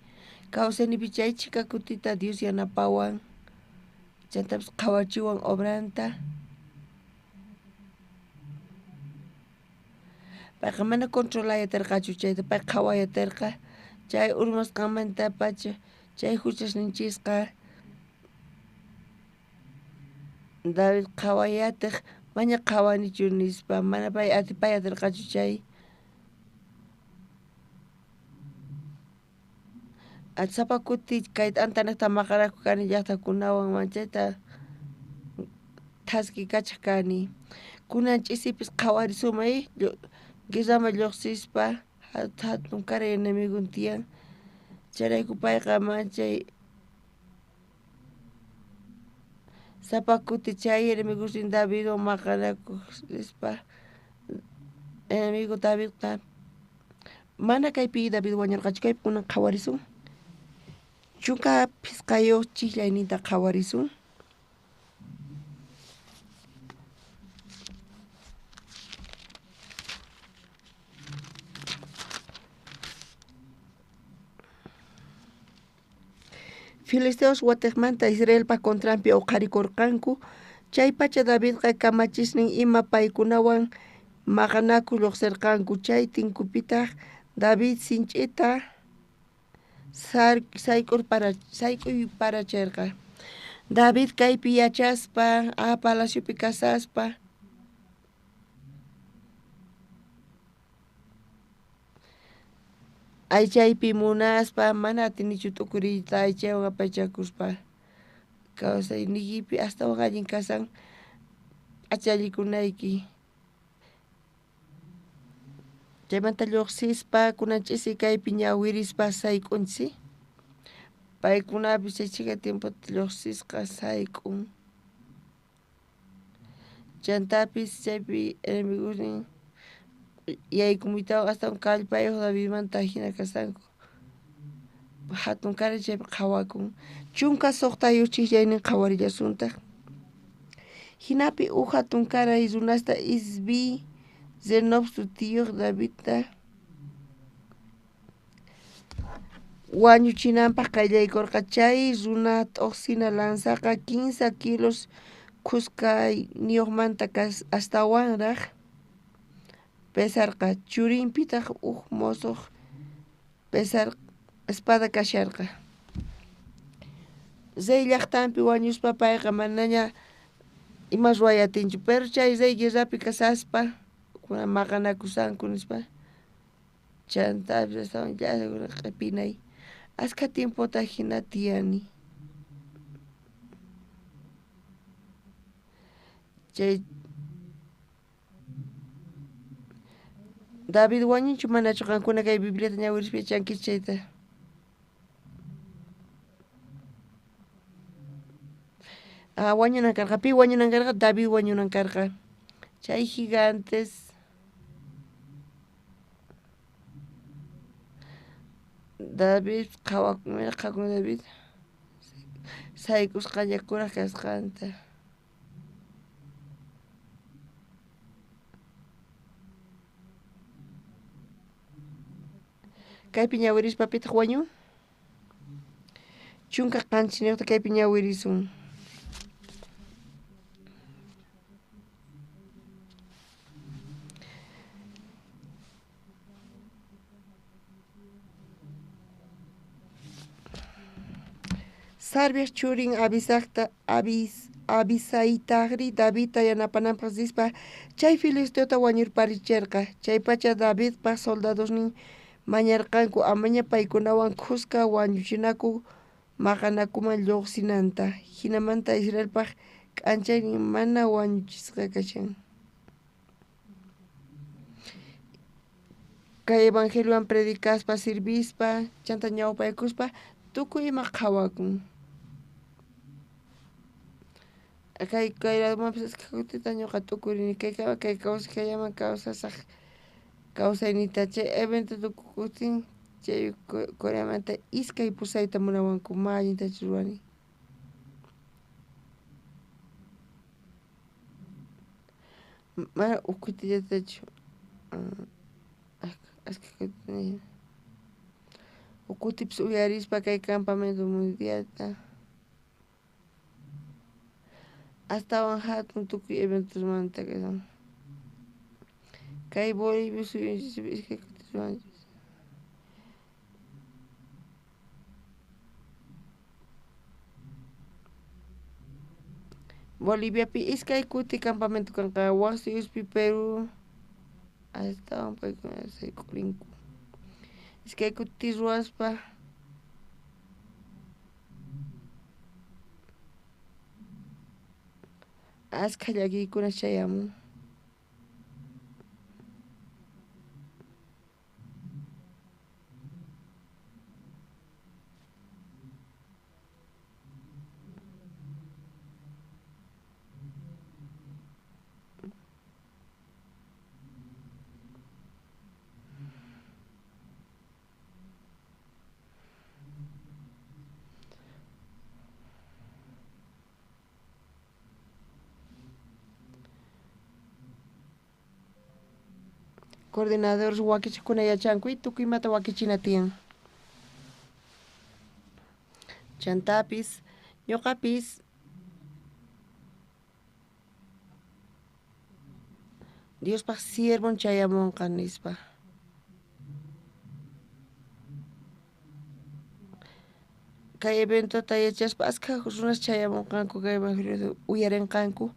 kawsaynipi chay chhika kutita Dios yanapawan, chantapis qhawachiwan obranta. Payqa mana controlay aterqachu chayta, pay qhaway aterqa, chay urmasqanmantapacha chay huchasninchisqa David qhaway atej, maña qhawanichu nispa, mana pay atipay aterqachu chay. Sapa kuti kay t'antanejta maqanakuq kani llaqtakunawan manchayta thaskikachaj kani. Kunan ch'isipis qhawarisuman guerraman lluqsispa hatun karay enemigon tiyan, chayrayku payqa manchay sapa kuti chay enemigosnin Davidwan maqanakuq rispa enemigo Davidqa mana kaypi David wañurqachu, kaypi kunan qhawarisun. 15 chijllayninta qhawarisun. Filisteos watejmanta Israelpa contranpi uqharikurqanku, chaypacha Davidqa kamachisnin ima paykunawan maqanakuq lluqsirqanku, chay tinkupitaj David sinch'ita sayk'uyparacherqa. David kaypi yachaspa, palaciopi kasaspa, aychaypi munaspa, mana atinichu t'ukuriyta aychaywan apachakuspa, kawsayniykipi astawan allin kasan p'achallikunayki. Chaymanta lluqsispa kunan ch'isi kaypi ñawirispa sayk'unchis. Paykunapis chay chhika tiempota lluqsisqa sayk'un. Chantapis chaypi enemigosnin yaykumuytawan astawan kallpayuq Davidmanta hina kasanku. Hatun karay chaypi qhawakun. 16 chijllaynin qhawarillasuntaq. Hinapi uj hatun karay runasta Isbi Zenob sutiyuq Davidta wañuchinanpaq qayllaykurqa. Chay runa t'uqsina lanzaqa 15 kilos khuskayniyuqmanta astawanraq pesarqa, churinpitaq uj mosoq pesar espada kasharqa. Rey llaqtanpi wañuspa payqa manaña ima ruway atinchu, pero chay rey guerrapi kasaspa kunan maqanakusanku nispa, chantapis astawan llasa q'ipinay askha tiempota hina tiyani. Chay David wañunchu manachu qankuna kay Bibliata ñawirispa yachankichis chayta? Ah, wañunan karqa. Pi wañunan karqa? David wañunan karqa. Chay gigantes David qhawakun, qhawakun David sayk'usqaña kuraj kasqanta. Kaypi ñawirispa pitaq wañun? 17 kaypi ñawirisun. Sarviaj churin Abisaitajri Davidta yanapananpaq rispa chay filisteota wañurparicherqa. Chaypacha Davidpa soldadosnin mañarqanku amaña paykunawan khuska wañuchinaku maqanakuman lluqsinanta. Hinamanta Israelpaq k'anchaynin mana wañuchisqa kashan. Kay evangeliowan predicaspa, sirvispa, chanta ñawpaykuspa tukuy ima qhawakun. Kay kay ladomanpis iskay kutita ñuqa t'ukurini kay kay kawsaykallaman kawsasaq kawsayniyta chay evento tukukutin chay Coreamanta iskay pusayta munawanku ma allintachu ruwani. Mana uj kutillatachu askha kutita uj kutipis uyarispa kay campamento mundialta astawan hatun tukuy eventosmanta kay Bolivia suyunchispi iskay kuti ruwanchis. Boliviapi iskay kuti campamento kanqa wak suyuspi Perú astawan paykuna sayk'urinku iskay kuti ruwaspa askha llakiykuna chayamun. Coordinadores wakichikuna yachanku tukuy imata wakichina tiyan. Chantapis ñuqapis Diospaq siervon chayamunqa nispa. Kay eventota yachaspa askha runas chayamunqanku kay evangeliota uyarinqanku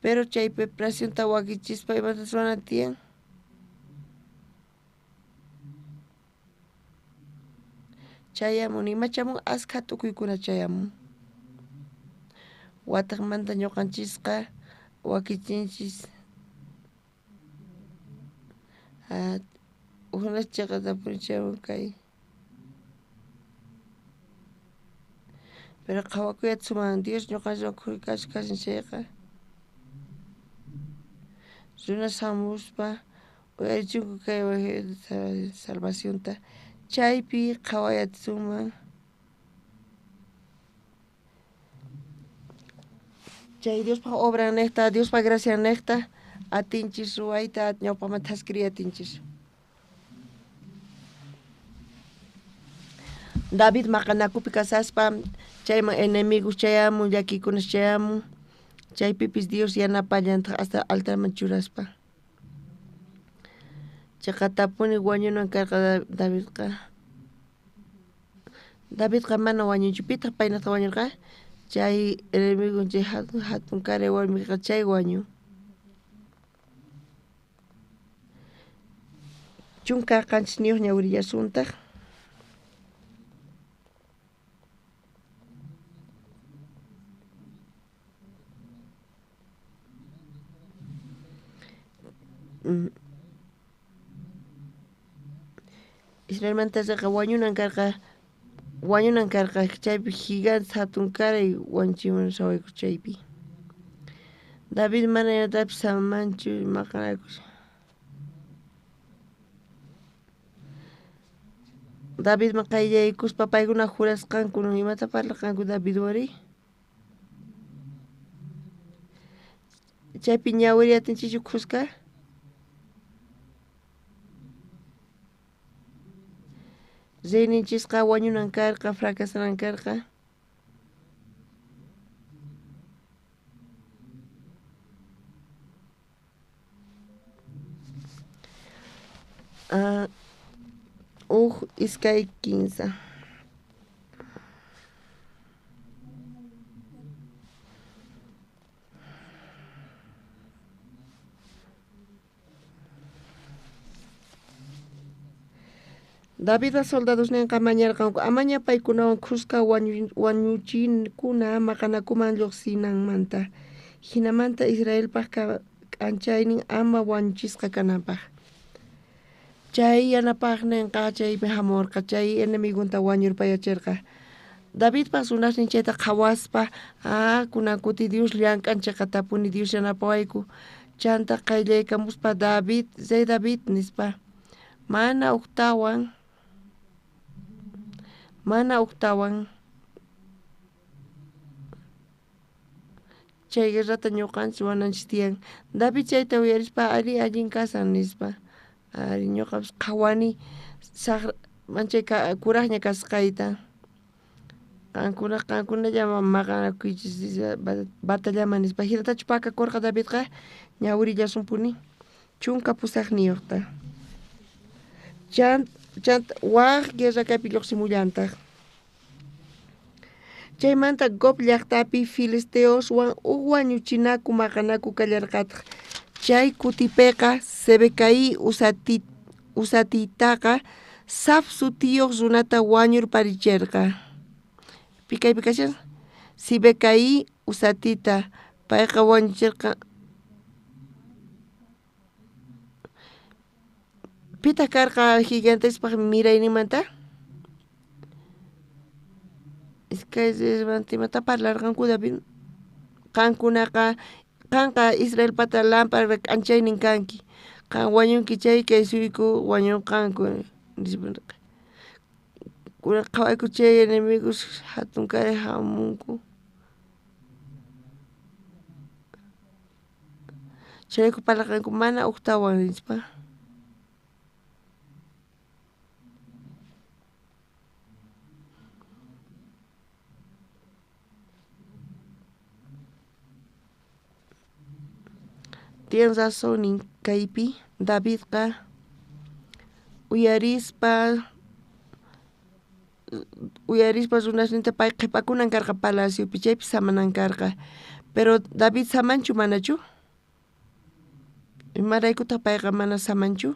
pero chay preparacionta wakichispa imatas ruwana tiyan. Chayamun imachamun askha tukuykuna chayamun. Wataqmanta ñuqanchisqa wakichinchis unas chiqatapuni chayamun kay. Pero qhawakuyatsuman Dios ñuqanchikwan khushka kashan chayqa runas hamuspa uyarichunku kay evangelio salvacionta chaypi qhawayatsunman chay Diospaq obran niqta Diospaq gracian niqta atinchis ruwayta ñawpaqman thaskiriy atinchis. David maqanakupi kasaspa chayman enemigos chayamun llakikunas chayamun chaypipis Dios yanapallantaq hasta altarman churaspa. Chaqatapuni wañunan karqa Davidqa. Davidqa mana wañunchu pitaq paynata wañurqa chay enemigo chay hatun hatun karay warmiqa chay wañu. 17 ñawirillasuntaq. Israelmanta riqa wañunan karqa chaypi gigante hatun karay wañuchimun sawayku chaypi. David mana imatapis samanchu maqanakus. Davidman qayllaykuspa paykuna jurasqanku imata parlarqanku Davidwari. Chaypi ñawiri atinchikchu khuska. Reyninchisqa wañunan karqa, fracasanan karqa. Uj iskay 15. Davidpa soldadosninqa mañarqanku amaña paykunawan khuska wañuchinkuna maqanakuman lluqsinanmanta hinamanta Israelpaq k'anchaynin ama wañuchisqa kananpaq. Chay yanapajnenqa chaypi jamorqa, chay enemigonta wañurpayacherqa. Davidpa runasnin chayta qhawaspa, kunan kuti Dios llank'an cheqatapuni Dios yanapawayku. Chanta qayllaykamuspa David, rey David nispa, mana ujtawan chay guerrata ñuqanchis wananchis tiyan. David chayta uyarispa ari allin kasan nispa. Ari ñuqapis qhawani saqra manchay kurajña kasqayta. Qankunallaman maqanakuychis batallaman nispa. Hinatachu pakakurqa Davidqa ñawirillasunpuni 18niyuqta. Chanta waj guerra kaypi lluqsimullantaq. Chaymanta Gob llaqtapi filisteoswan uj wañuchinaku maqanaku kallarqataq. Chay kutipiqa Sibecaí Usatitaqa Saf sutiyuq runata wañurparicherqa. Pikaypi kashan Sibecaí Usatita payqa wañucherqa. Pitaq karqa gigantespaq mirayninmanta? Iskay reyesmanta imata parlarqanku David. Qankunaqa qanqa Israelpata lámpara k'anchaynin kanki. Qan wañunki chay kay suyku wañunqanku nispa. Kunan qhawayku chay enemigos hatunkaray hamunku. Chayrayku parlarqanku mana ujtawan nispa. Tiyan razonnin kaypi Davidqa uyarispa runasninta pay qhipakunan karqa palaciopi chaypi samanan karqa. Pero David samanchu manachu? Imaraykutaq payqa mana samanchu?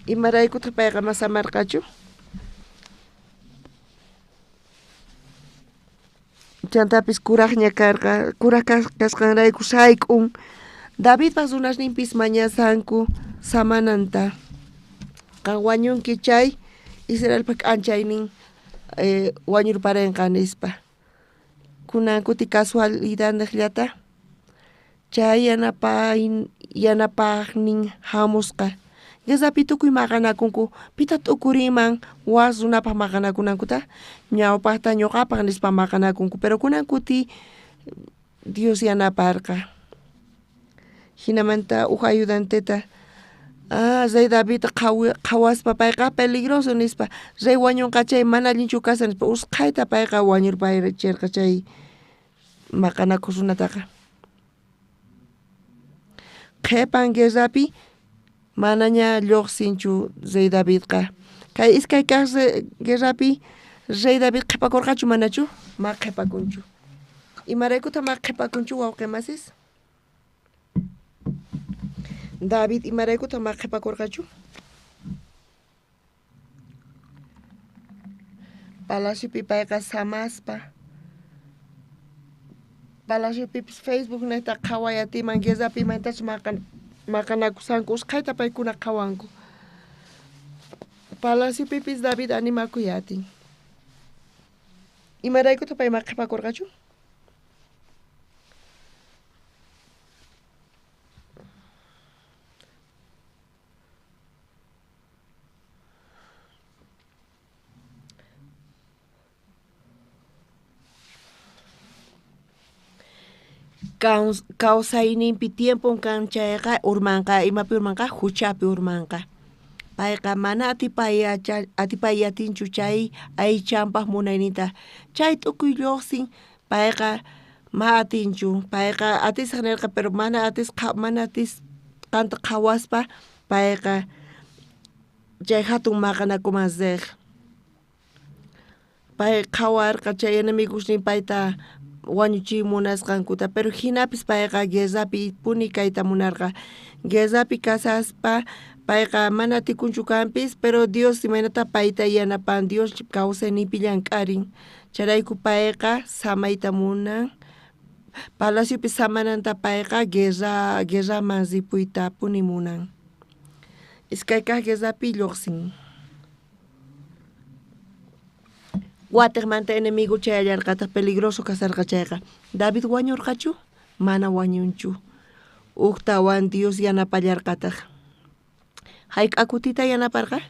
Imaraykutaq payqa mana samarqachu? Chantapis kurajña karqa, kuraj kasqanrayku sayk'un. Davidpa runasninpis mañasanku samananta. Qan wañunki chay Israelpa k'anchaynin wañurparenqa nispa. Kunan kuti casualidad niqllata chay yanapajnin hamusqa. Guerrapi tukuy maqanakunku, pita t'ukuriman was runapaq maqanakunankuta, ñawpaqta ñuqapaq nispa maqanakunku, pero kunan kuti Dios yanaparqa. Hinamanta uj ayudanteta rey David qhawaspa payqa peligroso nispa, rey wañunqa chay mana allinchu kasan nispa, usqhayta payqa wañurparicherqa chay maqanakuq runataqa. Qhipan guerrapi manaña lluqsinchu rey Davidqa. Kay iskay kaq guerrapi rey David qhipakurqachu manachu? Ma qhipakunchu. Imaraykutaq ma qhipakunchu wawqi masis? David imaraykutaq ma qhipakurqachu? Palaciopi payqa samaspa. Palaciopipis Facebook neta qhaway atiman guerrapi imaynatachus maqanakusanku usqhayta paykuna qhawanku. Palaciopipis David animakuy atin. Imaraykutaq pay ma qhipakurqachu? Kawsayninpi tiempon kan chayqa urmanqa, imapi urmanqa, huchapi urmanqa. Payqa mana atipay atinchu chay aychanpaq munayninta. Chay tukuy lluqsin payqa ma atinchu. Payqa atisaq nirqa, pero mana atisqanta qhawaspa payqa chay hatun maqanakuman riq. Pay qhawarqa chay enemigosnin payta wañuchiy munasqankuta, pero hinapis payqa guerrapi puni kayta munarqa. Guerrapi kasaspa payqa mana atikunchu kanpis, pero Dios imaynata payta yanapan, Dios kawsayninpi llank'arin. Chayrayku payqa samayta munan, Palaciopi samananta payqa guerra guerraman ripuytapuni munan. Iskay kaq guerrapi lluqsin. Watiqmanta enemigo chayallarqataq peligroso kasarqa chayqa. David wañurqachu? Mana wañunchu. Uktawan Dios yanapallarqataq. Hayk'a kutita yanaparqa?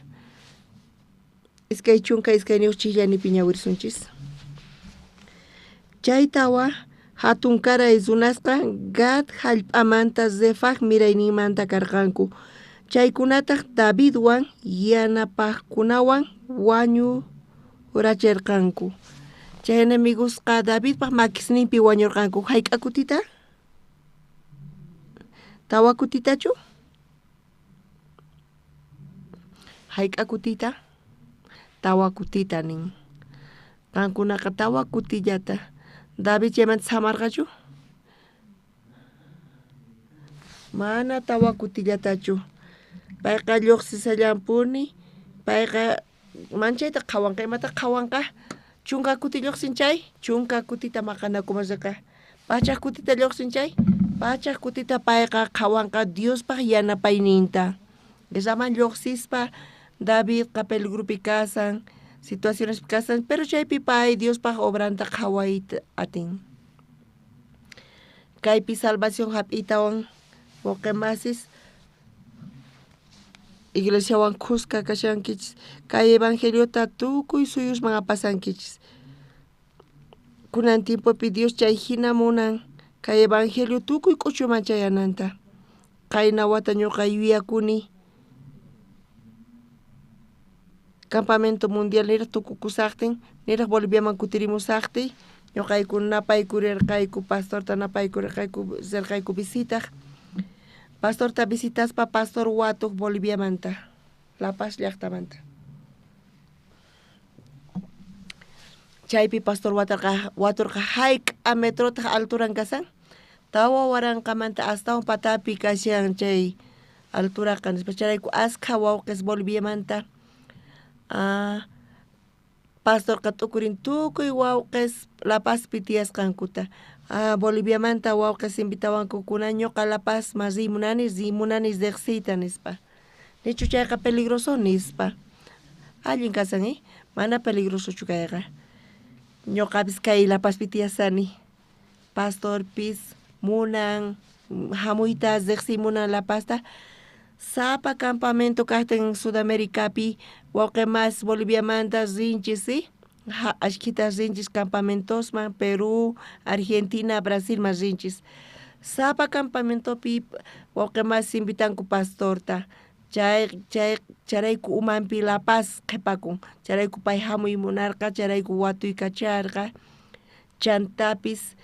22 chillanipi ñawirsunchis. Chay tawa hatunkaray runasqa Gad hallp'amanta Refaj mirayninmanta karqanku. Chaykunataq Davidwan yanapaqkunawan wañurachirqanku. Chay enemigosqa Davidpaq makisninpi wañurqanku. Hayk'a kutita? Tawa kutitachu? Hayk'a kutita? Tawa kutita nin. Qankunaqa tawa kutillata. David chaymanta samarqachu? Mana tawa kutillatachu. Payqa lluqsisallanpuni, payqa manchayta qhawanqa, imata qhawanqa? 10 kuti lluqsin chay, 10 kutita maqanakuman riqa. 100 kutita lluqsin chay, 100 kutita payqa qhawanqa Diospaq yanapayninta. Guerraman lluqsispa Davidqa peligropi kasan, situacionespi kasan, pero chaypi pay Diospaq obranta qhawayta atin. Kaypi salvación hap'iytawan wawqimasis iglesiawan khuska kashankichis, kay evangeliota tukuy suyusman apasankichis. Kunan tiempopi Dios chay hina munan kay evangelio tukuy k'uchuman chayananta. Qayna wata ñuqa yuyakuni campamento mundial niraq tukukusaqtin, niraq Boliviaman kutirimusaqtiy, ñuqayku napaykurirqayku, pastorta napaykurirqayku, rirqayku visitaq. Pastorta visitaspa pastor watuq Boliviamanta, La Paz llaqtamanta. Chaypi pastor waturqa hayk'a metrotaq alturan kasan? 4000manta astawan patapi kashan chay alturaqa nispa. Chayrayku askha wawqis Boliviamanta. Pastorqa t'ukurin tukuy wawqis La Pazpi tiyasqankuta. Boliviamanta wawqis invitawanku kunan ñuqa La Pazman rimunani, rimunani riqsiyta nispa. Nichu chayqa peligroso nispa. Allin kasan, mana peligrosochu kayqa. Ñuqapis kay La Pazpi tiyasani. Pastorpis munan hamuyta riqsiy munan La Pazta. Sapa campamento kaqtin Sudamericapi wawqimas Boliviamanta rinchis, ashkhita rinchis campamentosman, Perú, Argentina, Brasilman rinchis. Sapa campamentopi wawqimas invitanku pastorta. Chayrayku umanpi La Paz qhipakun. Chayrayku pay hamuy munarqa, chayrayku watuykacharqa. Chantapis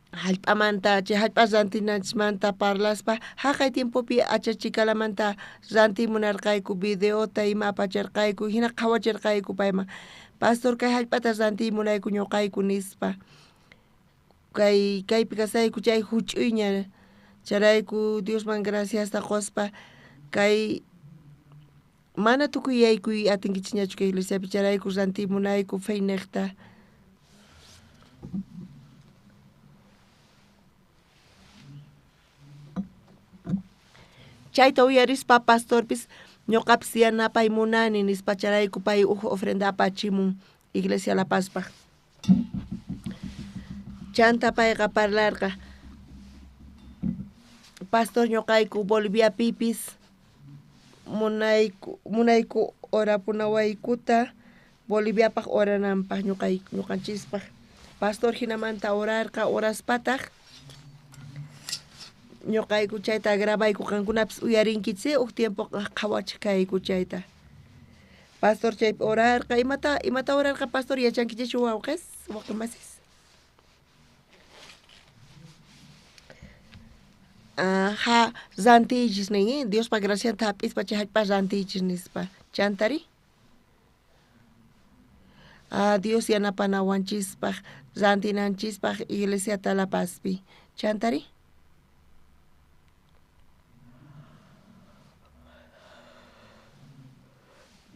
hallp'amanta, chay hallp'a rantinanchismanta parlaspa, haqay tiempopi achachikalamanta rantiy munarqayku, videota ima apacharqayku, hina qhawachirqayku payman. Pastor kay hallp'ata rantiy munayku ñuqayku nispa. Kaypi kasayku chay huch'uyña. Chayrayku Diosman graciasta quspa kay mana tukuy yaykuy atinkichisñachu kay iglesiapi, chayrayku rantiy munayku feyniqta. Chayta uyarispa pastorpis ñuqapis yanapay munani nispa, chayrayku pay uj ofrenda apachimun iglesia La Pazpaq. Chanta payqa parlarqa, pastor ñuqayku Boliviapipis munayku orapunawaykuta Boliviapaq orananpaq ñuqanchispaq. Pastor hinamanta orarqa, oraspataq ñuqayku chayta grabayku, qankunapis uyarinkichis, uj tiempo qhawachiq kayku chayta. Pastor chaypi orarqa, imata orarqa pastor yachankichischu wawqis, wawqimasis? Ha rantiychis nin, Diospa gracianta hap'ispa chay hallp'a rantiychis nispa. Chantari? Dios yanapanawanchispaq, rantinanchispaq iglesiata La Pazpi. Chantari?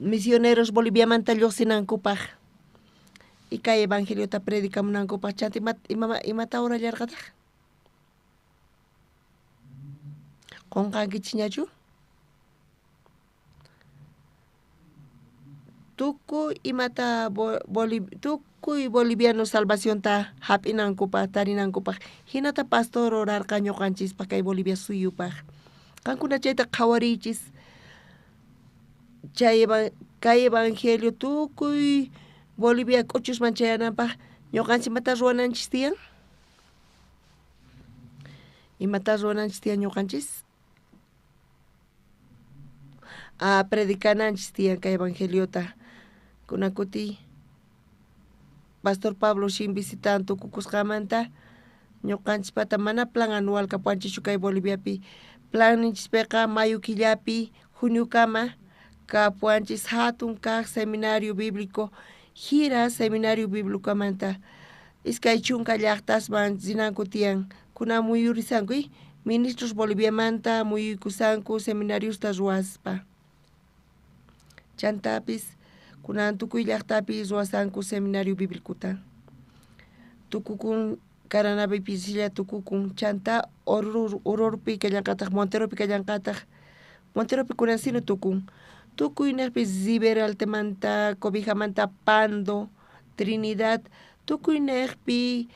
Misioneros Boliviamanta lluqsinankupaq. Y kay evangeliota predicamunankupaj chanta imata orallarqataj? Qunqankichikñachu? Tukuy imata tukuy boliviano salvacionta hap'inankupaj tarinankupaj hinata pastor orarqa ñuqanchispaj kay Bolivia suyupaj. Qankuna chayta qhawariychis chay kay evangelio tukuy Bolivia k'uchusman chayananpaj ñuqanchik imata ruwananchis tiyan? Imata ruwananchis tiyan ñuqanchis? A predicananchis tiyan kay evangeliota. Kunan kuti Pastor Pablo shin visitan tukukusqamanta ñuqanchispata mana plan anual kapuwanchikchu kay Boliviapi. Planninchispiqa mayo killapi juniokama kapuwanchis hatun kaq seminario bíblico gira seminario biblicomanta 20 llaqtasman rinanku tiyan kunan muyurisanku ministros Boliviamanta muyuykusanku seminariosta ruwaspa. Chantapis kunan tukuy llaqtapi ruwasanku seminario biblicota. Tukukun Caranavi pisilla tukukun chanta Ororpi kallanqataq Monteropi kallanqataq Monteropi kunan sino tukun tukuy niqpi Riberaltamanta Cobijamanta Pando Trinidad tukuy niqpi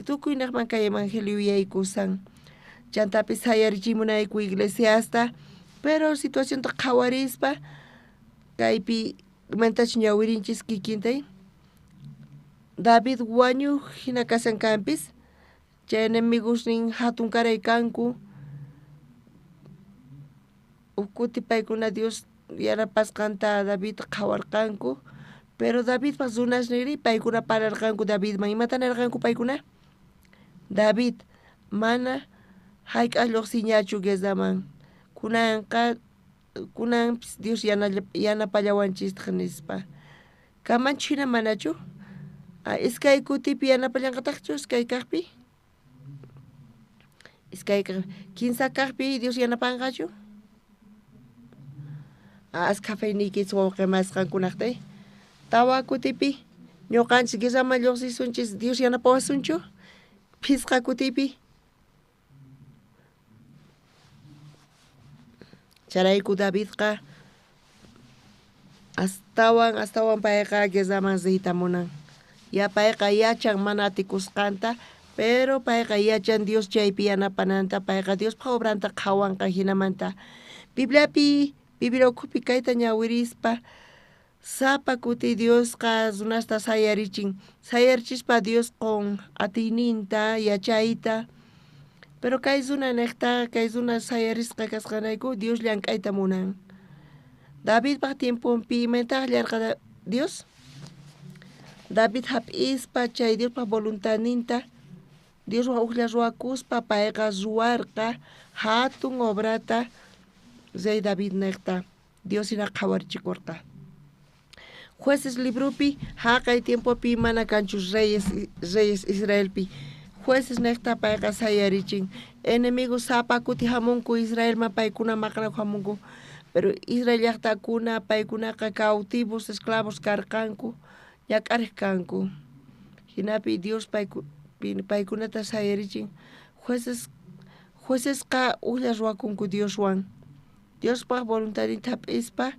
tukuy niqman kay evangelio yaykusan chantapis sayarichimunayku iglesiasta pero situacionta qhawarispa kaypi imatachus ñawirinchis kikintay David wañuq hina kashan kanpis chay enemigosnin hatun karay kanku huk kuti paykuna Dios yanapasqanta David qhawarqanku pero Davidpaq runasninri paykuna pararqanku Davidman imata nirqanku paykuna? David mana hayk'aq lluqsinñachu guerraman kunanqa kunanpis Dios yanapallawanchistaq nispa. Kamanchu hina manachu? Iskay kutipi yanapallanqataqchu iskay kaqpi? Iskay kaq kinsa kaqpi Dios yanapanqachu? Askha feyniykichis wawqimas qankunaqta tawa kutipi ñuqanchis guerraman lluqsisunchis Dios yanapawasunchu? Phisqa kutipi Chayrayku Davidqa astawan astawan payqa guerraman riyta munan. Ya payqa yachan mana atikusqanta, pero payqa yachan Dios chaypi yanapananta, payqa Diospaq obranta qhawanqa hinamanta. Bibliapi Biblia ukhupi kayta ñawirispa sapa kuti Diosqa runasta sayarichin, sayarichispa Dios qun atiyninta, yachayta. Pero kay runa niqta, kay runa sayarisqa kasqanrayku Dios llank'ayta munan. Davidpaq tiemponpi imaytaq llarqa Dios? David hap'ispa chay Diospaq voluntadninta Dioswan ujlla ruwakuspa payqa ruwarqa hatun obrata rey David niqta Dios hina qhawarichikurqa. Jueces libropi haqay tiempopi mana kanchu reyes reyes Israelpi. Jueces niqta payqa sayarichin enemigos sapa kuti hamunku Israelman paykuna maqanakuq hamunku pero Israel llaqtakuna paykunaqa cautivos esclavos karqanku ñak'ariq kanku hinapi Dios paykunata sayarichin jueces juecesqa ujlla ruwakunku Dioswan Diospaq voluntadninta hap'ispa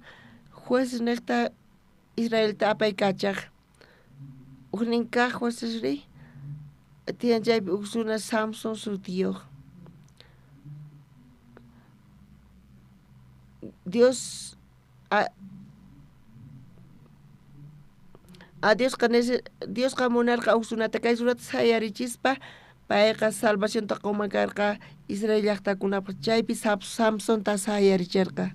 jueces niqta Israelta apaykachaq ujnin kaq juecesri tiyan chaypi uj runa Samson sutiyuq. Dios Diosqa Diosqa munarqa uj runata kay runata sayarichispa payqa salvacionta qunman karqa Israel llaqtakunapaq chaypi Samsonta sayarichirqa.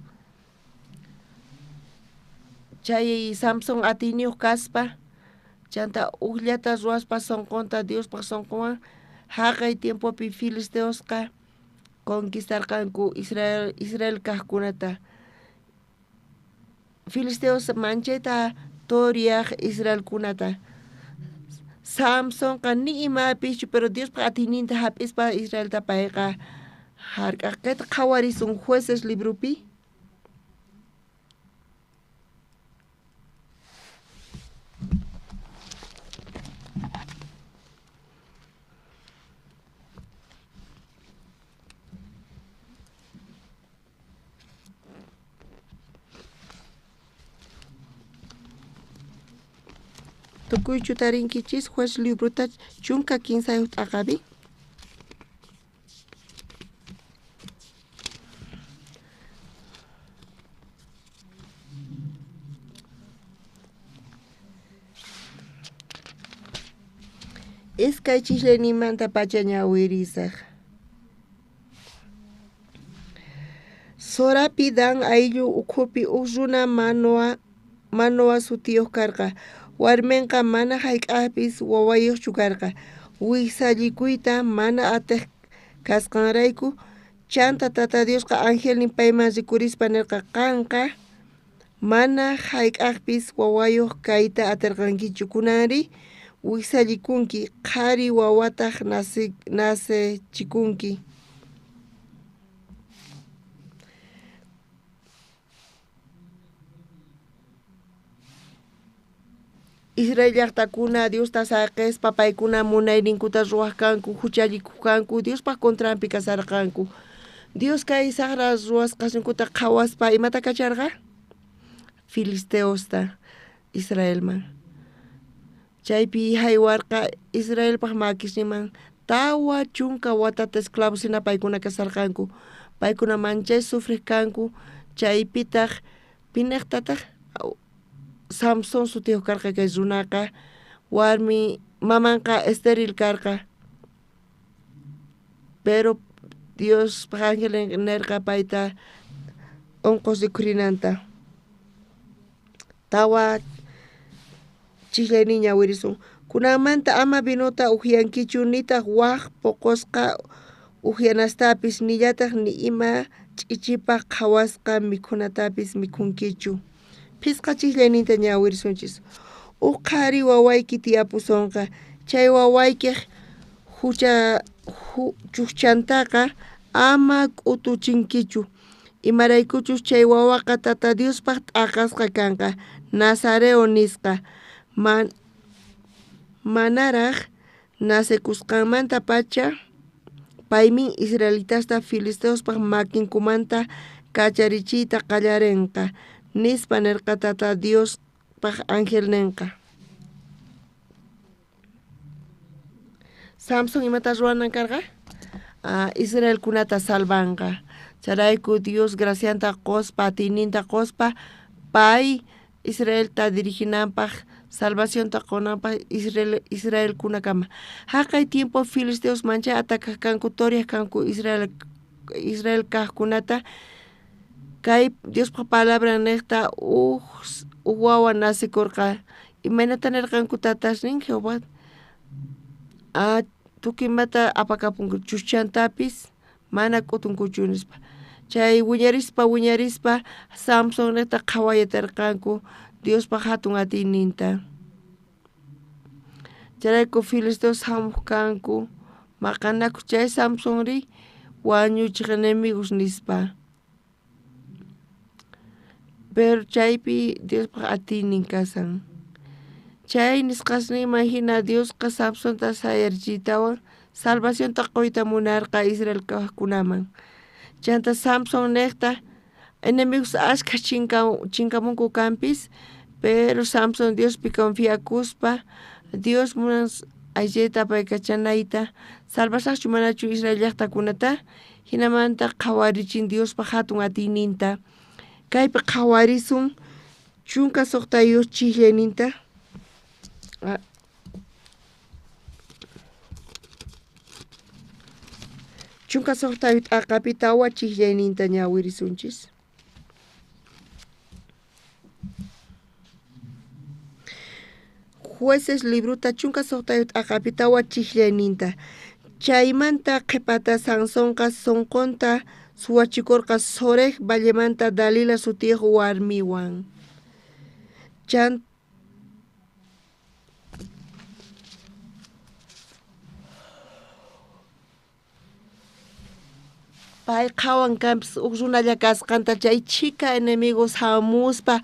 Chay Samson atiyniyuq kaspa chanta ujllata ruwaspa sunqunta Diospaq sunqunwan haqay tiempopi filisteosqa conquistarqanku Israel Israel kaqkunata. Filisteos manchayta toryaq Israelkunata. Samsonqa ni imapischu pero Diospaq atiyninta hap'ispa Israelta payqa hark'aq. Kayta qhawarisun Jueces libropi. Tukuychu tarinkichis Juez librota 13 t'aqapi. Iskay chishlaynimanta pacha ñawirisaj. Sorapi Dan ayllu ukhupi uj runa Manoa sutiyoj karqa. Warmenqa mana jayk'ajpis wawayojchu karqa. Wijsallikuyta mana atej kasqanrayku. Chanta Tata Diosqa angelnin payman rikurispa nerqa: qanqa mana jayk'ajpis wawayoj kayta aterqankichu. Kunanri wijsallikunki, qhari wawataj nacechikunki. Israel llaqtakuna Diosta saqespa paykuna munayninkuta ruwaj kanku, juchallikuj kanku, Diospaj contranpi kasarqanku. Dios kay sajra ruwasqasninkuta qhawaspa imata kacharqa? Filisteosta Israelman. Chaypi haywarqa Israelpaj makisninman 40 watata esclavos hina paykuna kasarqanku. Paykuna manchay sufrej kanku, chaypitaj pinejtataj Samson sutiyuq karqa kay runaqa, warmi mamanqa estéril karqa. Pero Diospaj ángel nerqa payta unqus rikhurinanta. 4 chislaynin ñawirisun. Kunanmanta ama vinota ujyankichu, nitaq waj poqosqa ujyanastapis, nillataj ni ima ch'ichipaj qhawasqa mikhunatapis mikhunkichu. 5 chislayninta ñawirisunchis. Uj qhari wawayki tiyapusonqa, chay wawaykej chujchantaqa ama k'utuchinkichu, imaraykuchus chay wawaqa Tata Diospaj t'aqasqa kanqa, Nazareo nisqa. Manaraj nacekusqanmantapacha paymin israelitasta filisteospaj makinkumanta kacharichiyta qallarenqa, nispa nerqa Tata Diospaj angelnenqa. Samson imata ruwanan karqa? Israelkunata salvanqa. Chayrayku Dios gracianta qospa, atiyninta qospa, pay Israelta diriginanpaj, salvacionta qonanpaj Israelkunakama. Jaqay tiempo filisteos manchay atakaj kanku, toryaj kanku Israel kajkunata. Kay Diospaj palabra nejta uj wawa nacekorqa. Imaynata nerqanku tatasnin Jehová? Tukuy imata apakapunku, chuschantapis mana k'utunkuchu nispa. Chay wiñarispa Samson nejta qhawayatarqanku Diospaj hatun atiyninta. Chayrayku filisteos jamuj kanku maqanakuj, chay Samsonri wañuchej enemigos nispa. Pero chaypi Diospaj atiynin kasan. Chay nisqasninman hina Diosqa Samsonta sayarichiytawan salvacionta qoyta munarqa Israel kajkunaman. Chanta Samson nejta enemigos ashkha chinkamunku kanpis, pero Samson Diospi confiakuspa, Dios munan ayllayta apaykachanayta, salvasajchu manachu Israel llaqtakunata, hinamanta qhawarichin Diospaj hatun atiyninta. Kaypi qhawarisun 16 chislayninta. 16 t'aqapi 4 chislayninta ñawirisunchis. Jueces librota 16 t'aqapi 4 chislayninta. Chaymanta qhipata Sansonqa sonqonta suwachikorqa Sorek vallemanta Dalila sutiyuq warmiwan. Pay qhawan kanpis uj runalla kasqanta chay chhika enemigos hamuspa,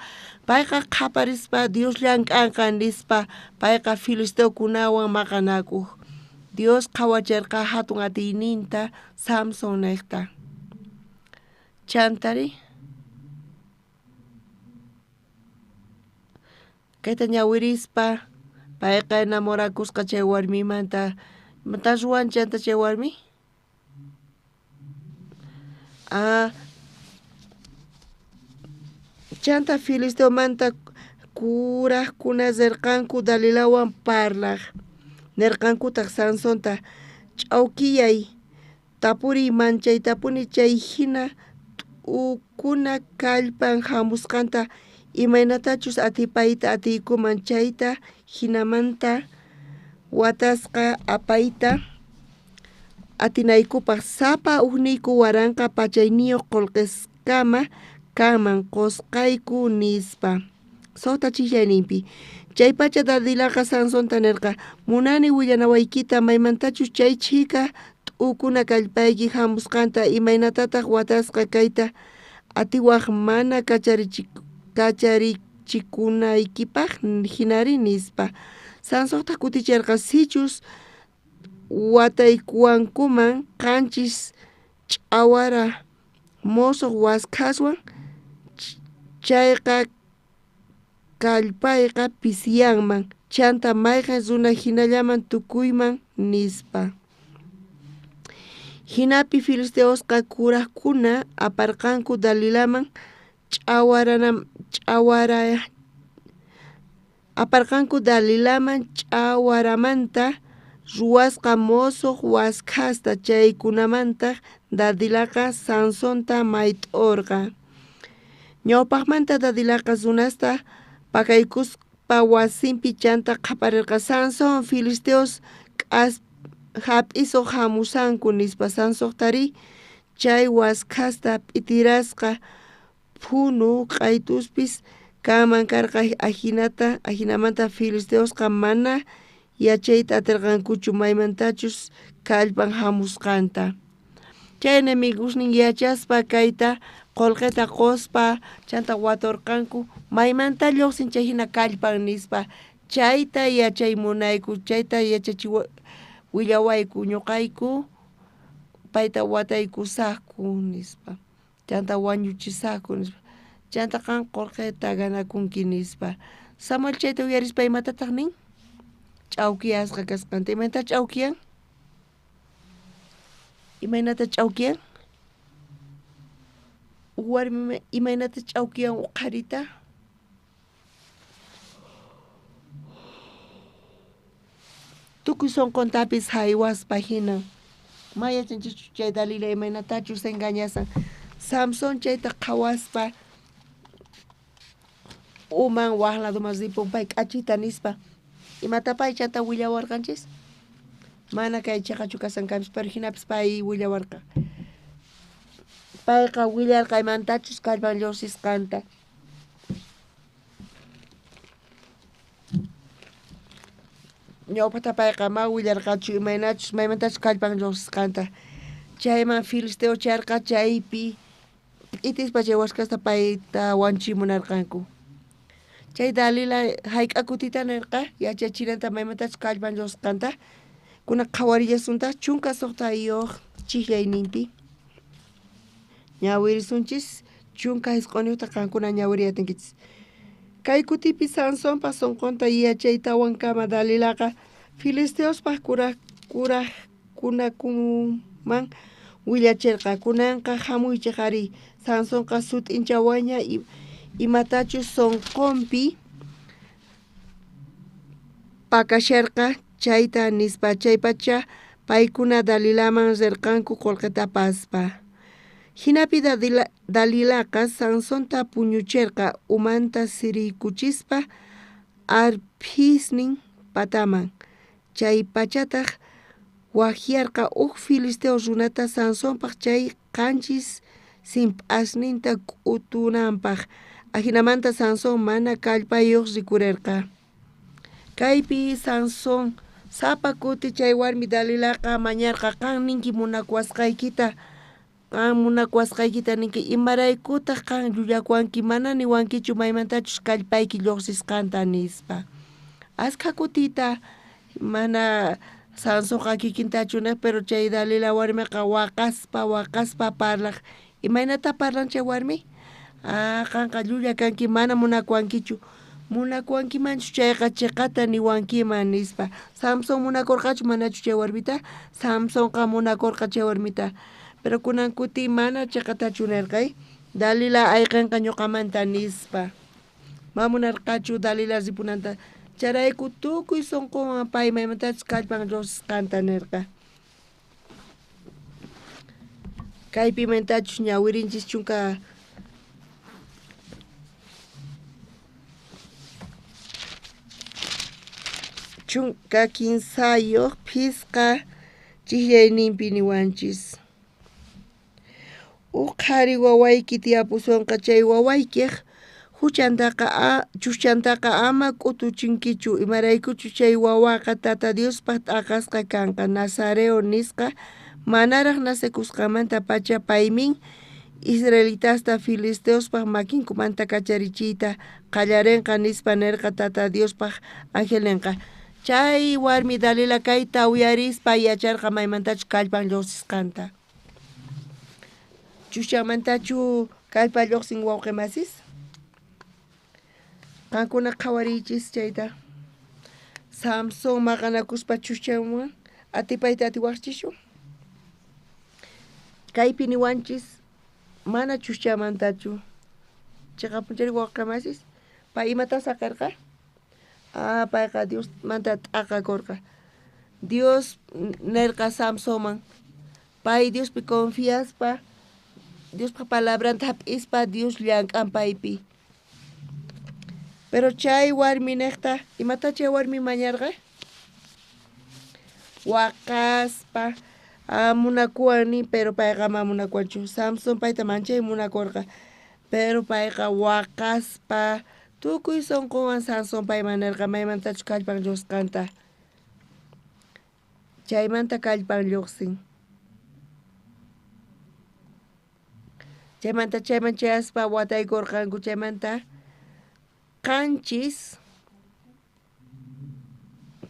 payqa qhaparispa Dios llank'anqa nispa, payqa filisteokunawan maqanakuj. Dios qhawacherqa hatun atiyninta Samson nejta. Chantari kayta ñawirispa Payqa enamorakusqa chay warmimanta. Imata ruwan chanta chay warmi? Ah, chanta filisteomanta kurajkuna rirqanku Dalilawan parlaj. Nirqankutaq Sansonta ch'awkiyay tapuriy manchaytapuni chay hina t'ukuna kallpan hamusqanta imaynatachus atipayta atiykuman chayta hinamanta watasqa apayta atinaykupaq sapa ujniyku waranqa pachayniyuq qullqiskama kanman qusqayku nispa. Suqta chijllayninpi chaypacha Dalilaqa Sansonta nirqa munani willanawaykita maymantachus chay chhika t'ukuna kallpayki hamusqanta imaynatataq watasqa kayta atiwaq mana kacharichikunaykipaq hinari nispa. Sansontaq kutichirqa sichus wataykuwankuman qanchis ch'awara musuq waskhaswan chayqa kallpayqa pisiyanman chanta mayqin runa hinallaman tukuyman nispa. Hinapi filisteosqa kurajkuna aparqanku Dalilaman aparqanku Dalilaman ch'awaramanta ruwasqa musuq waskhasta chaykunamantaq Dalilaqa Sansonta mayt'urqa. Ñawpaqmanta Dalilaqa runasta pakaykuspa wasinpi chanta qhaparirqa Sansón filisteos hap'isuq hamusanku nispa. Sansontari chay waskhasta p'itirasqa phunu q'aytuspis kanman karqa ajinata ajinamanta filisteosqa mana yachayta atirqankuchu maymantachus kallpan hamusqanta. Chay enemigosnin yachaspa kayta qullqita quspa chanta waturqanku maymanta lluqsin chay hina kallpan nispa. Chayta yachay munayku chayta yachachiwa willawayku ñuqayku payta wataykusaqku nispa chanta wañuchisaqku nispa chanta qan qullqita ganakunki nispa. Samuel chayta uyarispa imatataq nin? Ch'awkiyasqa kasqanta. Imaynata ch'awkiyan? Imaynata ch'awkiyan? Warmi imaynata ch'awkiyan uqharita? Tukuy sunquntapis haywaspa hina. Ma yachanchikchu chay Dalila imaynatachus engañasan. Samson chayta qhawaspa uman waq ladoman ripun pay k'achita nispa. Imata pay chanta willawarqanchis? Mana kay chiqachu kasqankampis pero hinapis pay willawarqa. Payqa willarqa imantachus kallpan lluqsisqanta. Ñawpata payqa ma willarqachu imaynachus maymantachus kallpan lluqsisqanta. Chayman filisteo charqa chaypi p'itispa chay waskhasta payta wanchimunarqanku. Chay Dalila hayk'a kutita nirqa yachachinanta maymantachus kallpan lluqsisqanta. Kuna qhawarillasuntaq 16 chijllayninpi. Ñawirisunchis 19 qankuna ñawiriyatinkichis. Kay kutipi Sansonpa sunqunta yachaytawankama Dalilaqa filisteospaq kurajkunakuman willachirqa. Kunanqa hamuychik ari Sansonqa sut'inchawaña imatachus sunqunpi pakasharqa chayta nispa. Chaypacha paykuna Dalilaman rirqanku qullqita apaspa. Hinapi Dalilaqa Sansonta puñuchirqa umanta siriykuchispa arphisnin pataman. Chaypachataq waqyarqa uj filisteo runata Sansonpaq chay 7 simp'asninta k'utunanpaq. Ajinamanta Sansón mana kallpayuq rikurirqa. Kaypi Sansón sapa kuti chay warmi Dalilaqa mañarqa qan ninki munakuwasqaykita qan munakuwasqaykita ninki imaraykutaq qan llullakuwanki mana niwankichu maymantachus kallpayki lluqsisqanta nispa. Askha kutita mana Sansonqa kikintachu niq pero chay Dalila warmiqa waqaspa waqaspa parlaq. Imaynata parlan chay warmi? Ah, qanqa llulla kanki mana munakuwankichu. Munakuwankimanchu chayqa cheqata niwankiman, nispa. Samson munakorqachu manachu chay warmita? Samsonqa munakorqa chay warmita. Pero kunan kuti mana cheqatachu nerqa, Dalila ayqenqa ñuqamanta, nispa. Ma munarqachu Dalila ripunanta. Chayrayku tukuy sunqunwan pay maymantachus kallpan lluqsisqanta nerqa. Kaypimantachus ñawirinchis chunka 13 phisqa chijllayninpi niwanchis. Uj qhari wawayki tiyapusonqa chay wawaykej chuschantaqa ama k'utuchinkichu, imaraykuchu chay wawaqa Tata Diospaj t'aqasqa kanqa. Nazareo nisqa manaraj nacekusqanmantapacha paymin israelitasta filisteospaj makinkumanta kacharichiyta qallarenqa, nispa nerqa Tata Diospaj angelnenqa. Chay warmi Dalila kayta uyarispa yacharqa maymantachus kallpan lluqsisqanta. Chuschanmantachu kallpa lluqsin wawqi masis? Qankuna qhawariychis chayta. Samson maqanakuspa chuschanwan atipayta atiwaqchischu? Kaypi niwanchis mana chuschanmantachu. Chiqapunchari wawqi masis? Pay imata saqerqa? Payqa Diosmanta t'aqakorqa. Dios nerqa Samsonman, pay Diospi confiaspa, Diospa palabranta hap'ispa, Dios llank'an paypi. Pero chay warmi nejta, imata chay warmi mañarqa? Waqaspa, munakuwani, pero payqa ma munakuwanchu. Samson payta manchay munakurqa, pero payqa waqaspa, tukuy sunqunwan Samson payman nerqa maymantachus kallpan lluqsisqanta. Chaymanta kallpan lluqsin. Chaymanta chayman chayaspa wataykurqanku, chaymanta 7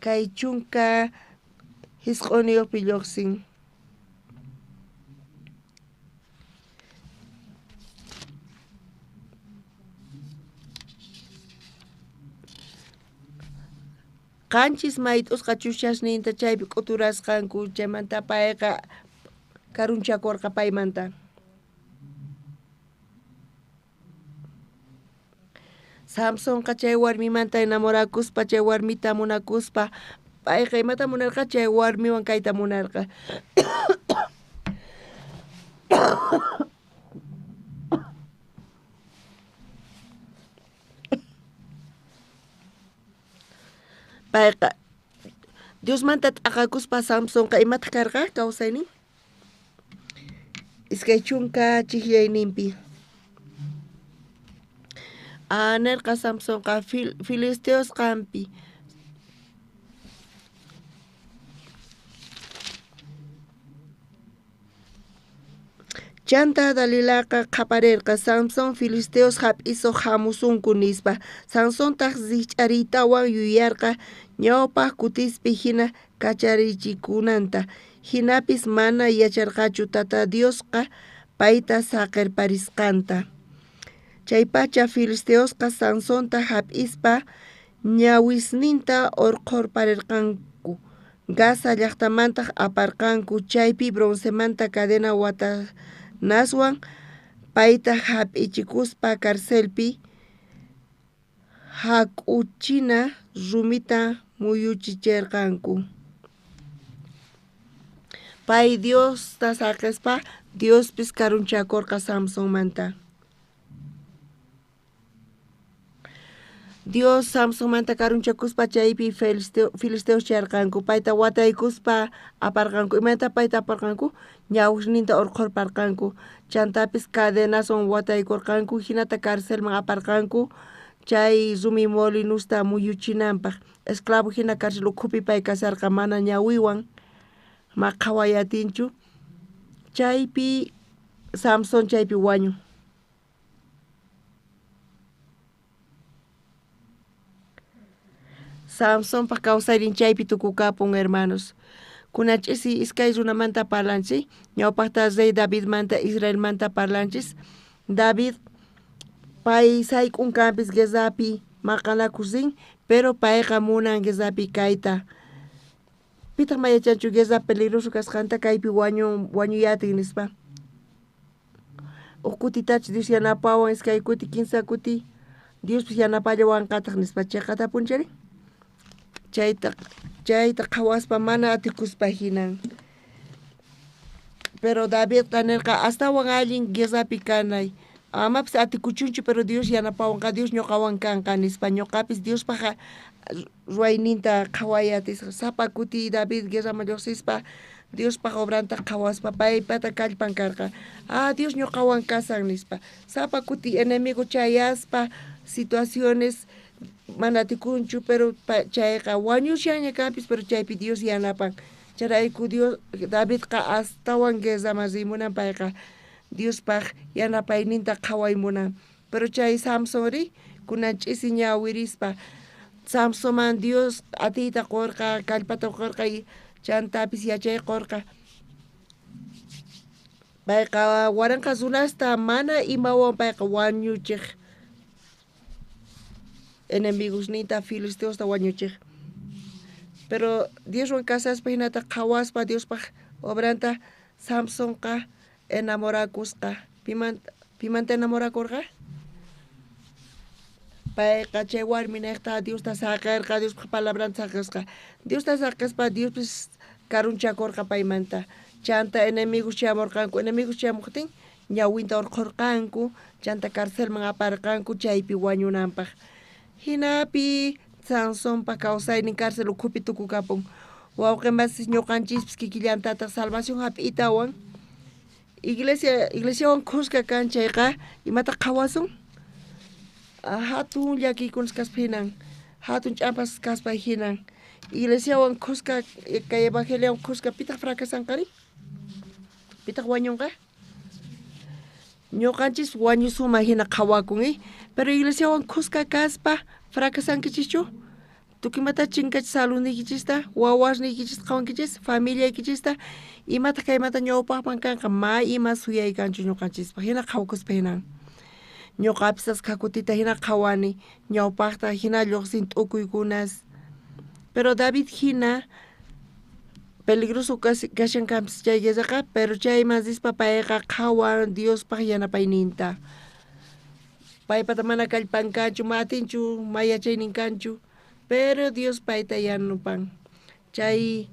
kay 19pi lluqsin. 7 mayt'usqa chuschasninta chaypi k'uturasqanku, chaymanta payqa karunchakurqa paymanta. Samsonqa chay warmimanta enamorakuspa, chay warmita munakuspa, payqa imata munarqa? Chay warmiwan kayta munarqa. Payqa Diosmanta t'aqakuspa Samsonqa imataq karqa kawsaynin? 20 chijllayninpi. Nerqa Samsonqa filisteos qampi. Chanta Dalilaqa qhaparerqa, Samson filisteos hap'isuq hamusunku, nispa. Samsontaq rikch'ariytawan yuyarqa ñawpaq kutispi hina kacharichikunanta. Hinapis mana yacharqachu Tata Diosqa payta saqerparisqanta. Chaypacha filisteosqa Sansonta hap'ispa ñawisninta urqhurparerqanku. Gaza llaqtamantaq aparqanku, chaypi broncemanta cadena watanaswan payta hap'ichikuspa carcelpi hak'uchina rumita muyuchicherqanku. Pay Diosta saqespa Diospis karunchakorqa Samsonmanta. Dios Samsonmanta karunchakuspa chaypi filisteos chayarqanku, payta wataykuspa aparqanku. Imaynata payta aparqanku? Ñawisninta urqhurparqanku, chantapis cadenaswan wataykurqanku, hinata carcelman aparqanku chay rumi molinusta muyuchinanpaq. Esclavo hina cárcel ukhupi pay kasharqa, mana ñawiwan ma qhaway atinchu. Chaypi Samson chaypi wañun. Samsonpaj kawsaynin chaypi tukukapun, hermanos. Kunan ch'isi iskay runamanta parlanchis. Ñawpaqta rey Davidmanta, Israelmanta parlanchis. David pay sayk'un kanpis guerrapi. maqanakus rin, pero payqa munan guerrapi kayta. Pitaq mayachanchu guerra peligroso kasqanta kaypi wañuyatin nispa. Uj kutitachu Dios yanapawan, iskay kuti, kinsa kuti, Diospis yanapallawanqataq nispa chiqatapunchari. Chayta qhawaspa mana atikuspa hinan. Pero Davidqa nirqa astawan allin guerrapi kanay. Amapis atikuchunchu, pero Dios yanapawanqa, Dios ñuqawan kanqa nispa. Ñuqapis Diospaq ruwayninta qhaway atisqa. Sapa kuti David guerraman lluqsispa Diospaq obranta qhawaspa paypata kallpan karqa. Ah, Dios ñuqawan kasan nispa. Sapa kuti enemigo chayaspa situaciones mana atikunchu, pero chayqa wañushanña kanpis, pero chaypi Dios yanapan. Chayrayku Dios Davidqa astawan guerraman rimunan payqa Diospaq yanapayninta qhaway munan. Pero chay Samsonri kunan ch'isi ñawirispa Samsonman Dios atiyta qurqa, kallpata qurqa, chantapis yachay qurqa. Payqa waranqa runasta mana imawan payqa wañuchiq enemigosninta filisteosta wañuchiq. Pero Dioswan kasaspa hinata qhawaspa Diospaq obranta Samsonqa enamorakusqa. Pimanta enamorakurqa? Payqa chay warminejta Diosta saqerqa, Diospaq palabranta saqesqa. Diosta saqespa Diospis karunchakurqa paymanta. Chanta enemigos chamurqanku, enemigos chamuqtin ñawinta urqhurqanku, chanta carcelman aparqanku chaypi wañunanpaq. Hinapi Sansonpa kawsaynin cárcel ukhupi tukukapun. Wawqimasis ñuqanchispis kikillantataq salvación hap'itawan. Iglesiawan khuska kan chayqa imata qhawasun? Hatun llakiykunas kaspa hinan, hatun ch'ampas kaspa hinan. Iglesiawan khuska, kay evangeliowan khuska pitaq fracasanqari? Pitaq wañunqa? Ñuqanchis wañusuma hina qhawakun, pero iglesiawan khuska kaspa fracasankichischu? Tukimata chinkachis saludniykichista, wawasniykichista qhawankichis, familiaykichista, imataq kaymanta ñawpaqman kanqa ma ima suyay kanchu ñuqanchispaq hina qhawakuspa hinan. Ñuqapis askha kutita hina qhawani, ñawpaqta hina lluqsin t'ukuykunas. Pero David hina peligroso kashan kanpis chay guerraqa, pero chayman rispa payqa qhawan Diospaq yanapayninta. Paypata mana kallpan kanchu, ma atinchu, ma yachaynin kanchu, pero Dios payta yanapan. Chay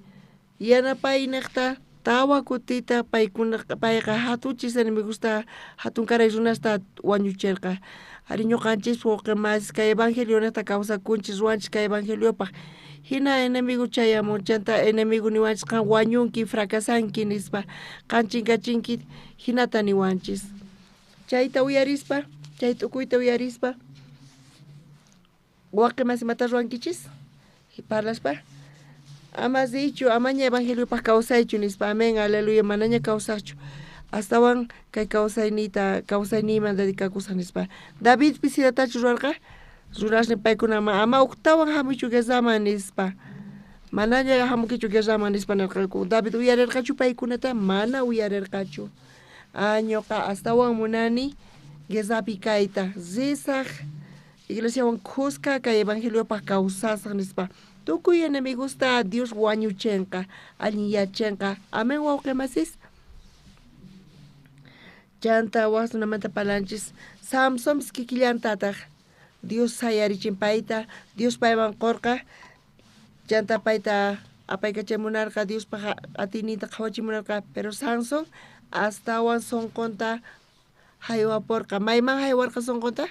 yanapayniqta tawa kutita payqa hatuchis enemigosta, hatunkaray runasta wañuchirqa. Ari ñuqanchis wawqimasis kay evangelionejta kawsakunchis, ruwanchis kay evangeliopaq. Hina enemigo chayamun, chanta enemigo niwanchis qan wañunki, fracasanki nispa, qan chinkachinki, hinata niwanchis. Chayta uyarispa, chay t'ukuyta uyarispa, wawqimasis imata ruwankichis? Parlaspa. Ama riychu, amaña evangeliopaq kawsaychu nispa, amén, aleluya, manaña kawsaqchu. Astawan kay kawsayniyman dedicakusaq nispa. Davidpis hinatachu ruwarqa? Runasnin paykunaman ama uktawan hamuychu guerraman nispa. Manaña hamunkichu guerraman nispa nirqanku. David uyarirqachu paykunata? Mana uyarirqachu. Ah, ñuqa astawan munani guerrapi kayta, risaq iglesiawan khuska kay evangeliopaq kawsasaq nispa. Tukuy enemigusta Dios wañuchinqa, allinyachinqa. Amén, wawqimasis. Chanta waq runamanta parlanchis. Samsonpis kikillantataq Dios sayarichin payta, Dios payman qurqa, chanta payta apaykachamunarqa, Diospaq atiyninta qhawachimunarqa, pero Samson astawan sunqunta haywapurqa. Mayman haywarqa sunqunta?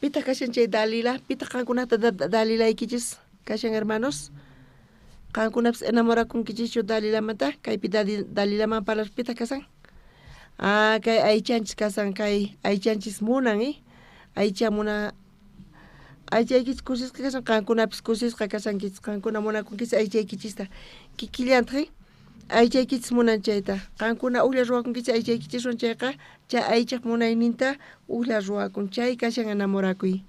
Pitaq kashan chay Dalila? Pitaq qankunata Dalilaykichis kashan, hermanos? Qankunapis enamorakunkichischu Dalilamanta? Kaypi Dalilaman parlaspa pitaq kasan? Ah, kay aychanchis kasan, kay aychanchis munan, Aycha muna, aychaykichis kusisqa kasan, qankunapis kusisqa kasankichis, qankuna munakunkichis aychaykichista. Kikillantaq, aychaykichis munan chayta. Qankuna ujlla ruwakunkichis aychaykichiswan chayqa, chay aychaq munayninta ujlla ruwakun. Chay kashan enamorakuy.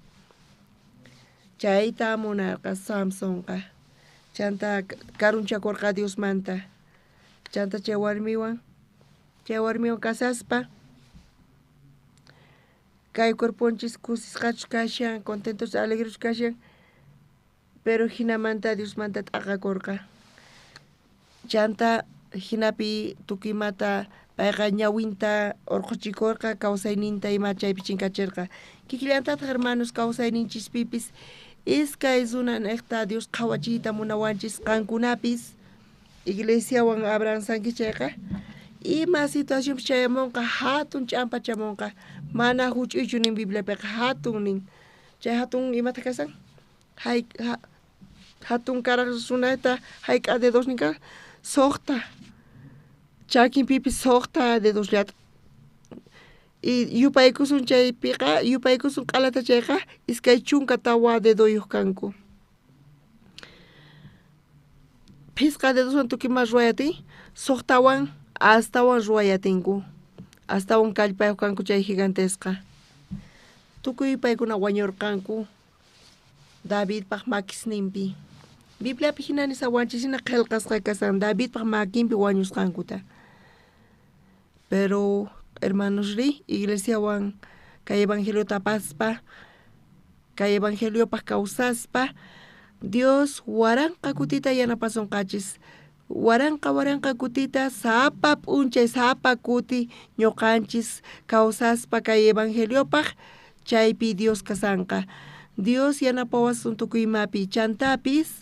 Chayta munarqa Samsonqa. Chanta karunchakurqa Diosmanta. Chanta chay warmiwan kasaspa Kay cuerponchis kusisqachus kashan, contentos, alegres kashan, pero jinamanta Diosmanta t'aqakorqa. Chanta jinapi tukuymata payqa ñawinta urqhuchikorqa, kawsayninta ima chaypi chinkacherqa. Kikillantataq hermanos kawsayninchispipis iskay runa nejta Dios qhawachiyta munawanchis qankunapis iglesiawan Abraham sanki chayqa ima situacionpis chayamunqa hatun ch'ampa chamunqa mana huch'uychu nin Bibliapiqa hatun nin chay hatun imata kasan hatun karaq runata hayk'a dedosnin kan suqta chakinpipis suqta dedosllata y yupaykusun chaypiqa yupaykusun q'alata chayqa 24 dedoyuq kanku. Phisqa dedoswan tukuy ima ruwayatin suqtawan astawan ruwayatinku astawan kallpayuq kanku chay gigantesqa. Tukuy paykuna wañurqanku Davidpaq makisninpi. Bibliapi hina nisawanchis hina qillqasqa kasan Davidpaq makinpi wañusqankuta. Pero hermanos ri iglesiawan kay evangeliota apaspa kay evangeliopaq kawsaspa Dios waranqa kutita yanapasunqachis waranqa waranqa kutita sapa p'unchay sapa kuti ñuqanchis kawsaspa kay evangeliopaq chaypi Dios kasanqa. Dios yanapawasun tukuy imapi chantapis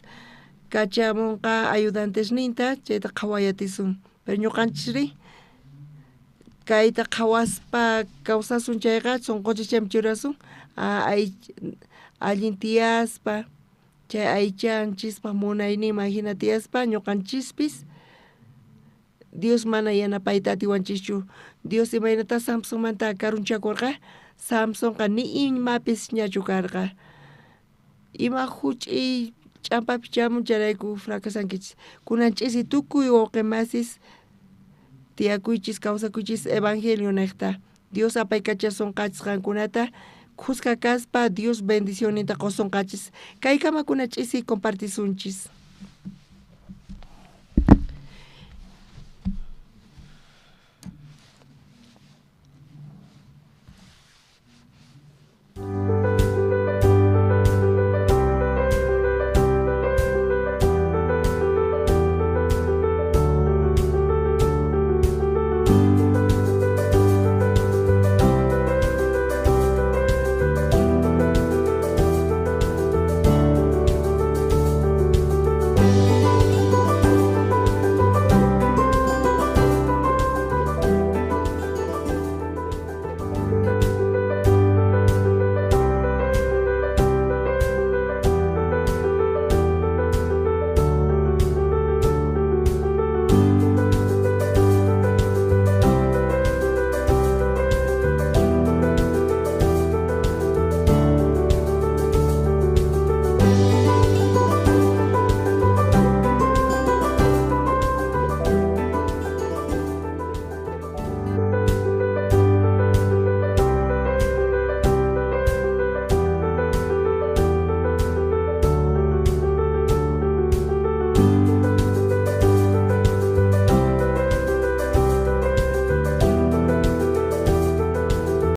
kachamunqa ayudantesninta chayta qhawayatisun pero ñuqanchisri kayta qhawaspa kawsasun chayqa sunqunchis chayman churasun allin tiyaspa chay aychanchispaq munayninman hina tiyaspa ñuqanchispis Dios mana yanapayta atiwanchischu. Dios imaynata Samsonmanta karunchakurqa Samsonqa ni imapis ñachu karqa ima huch'iy ch'ampapi chamun chayrayku fracasankichis kunan ch'isi tukuy wawqi masis tiyakuychis kawsakuychis evangelio niqta Dios apaykachasunqachis qankunata khuska kaspa Dios bendicionninta qusunqachis kaykama kuna ch'isi compartisunchis.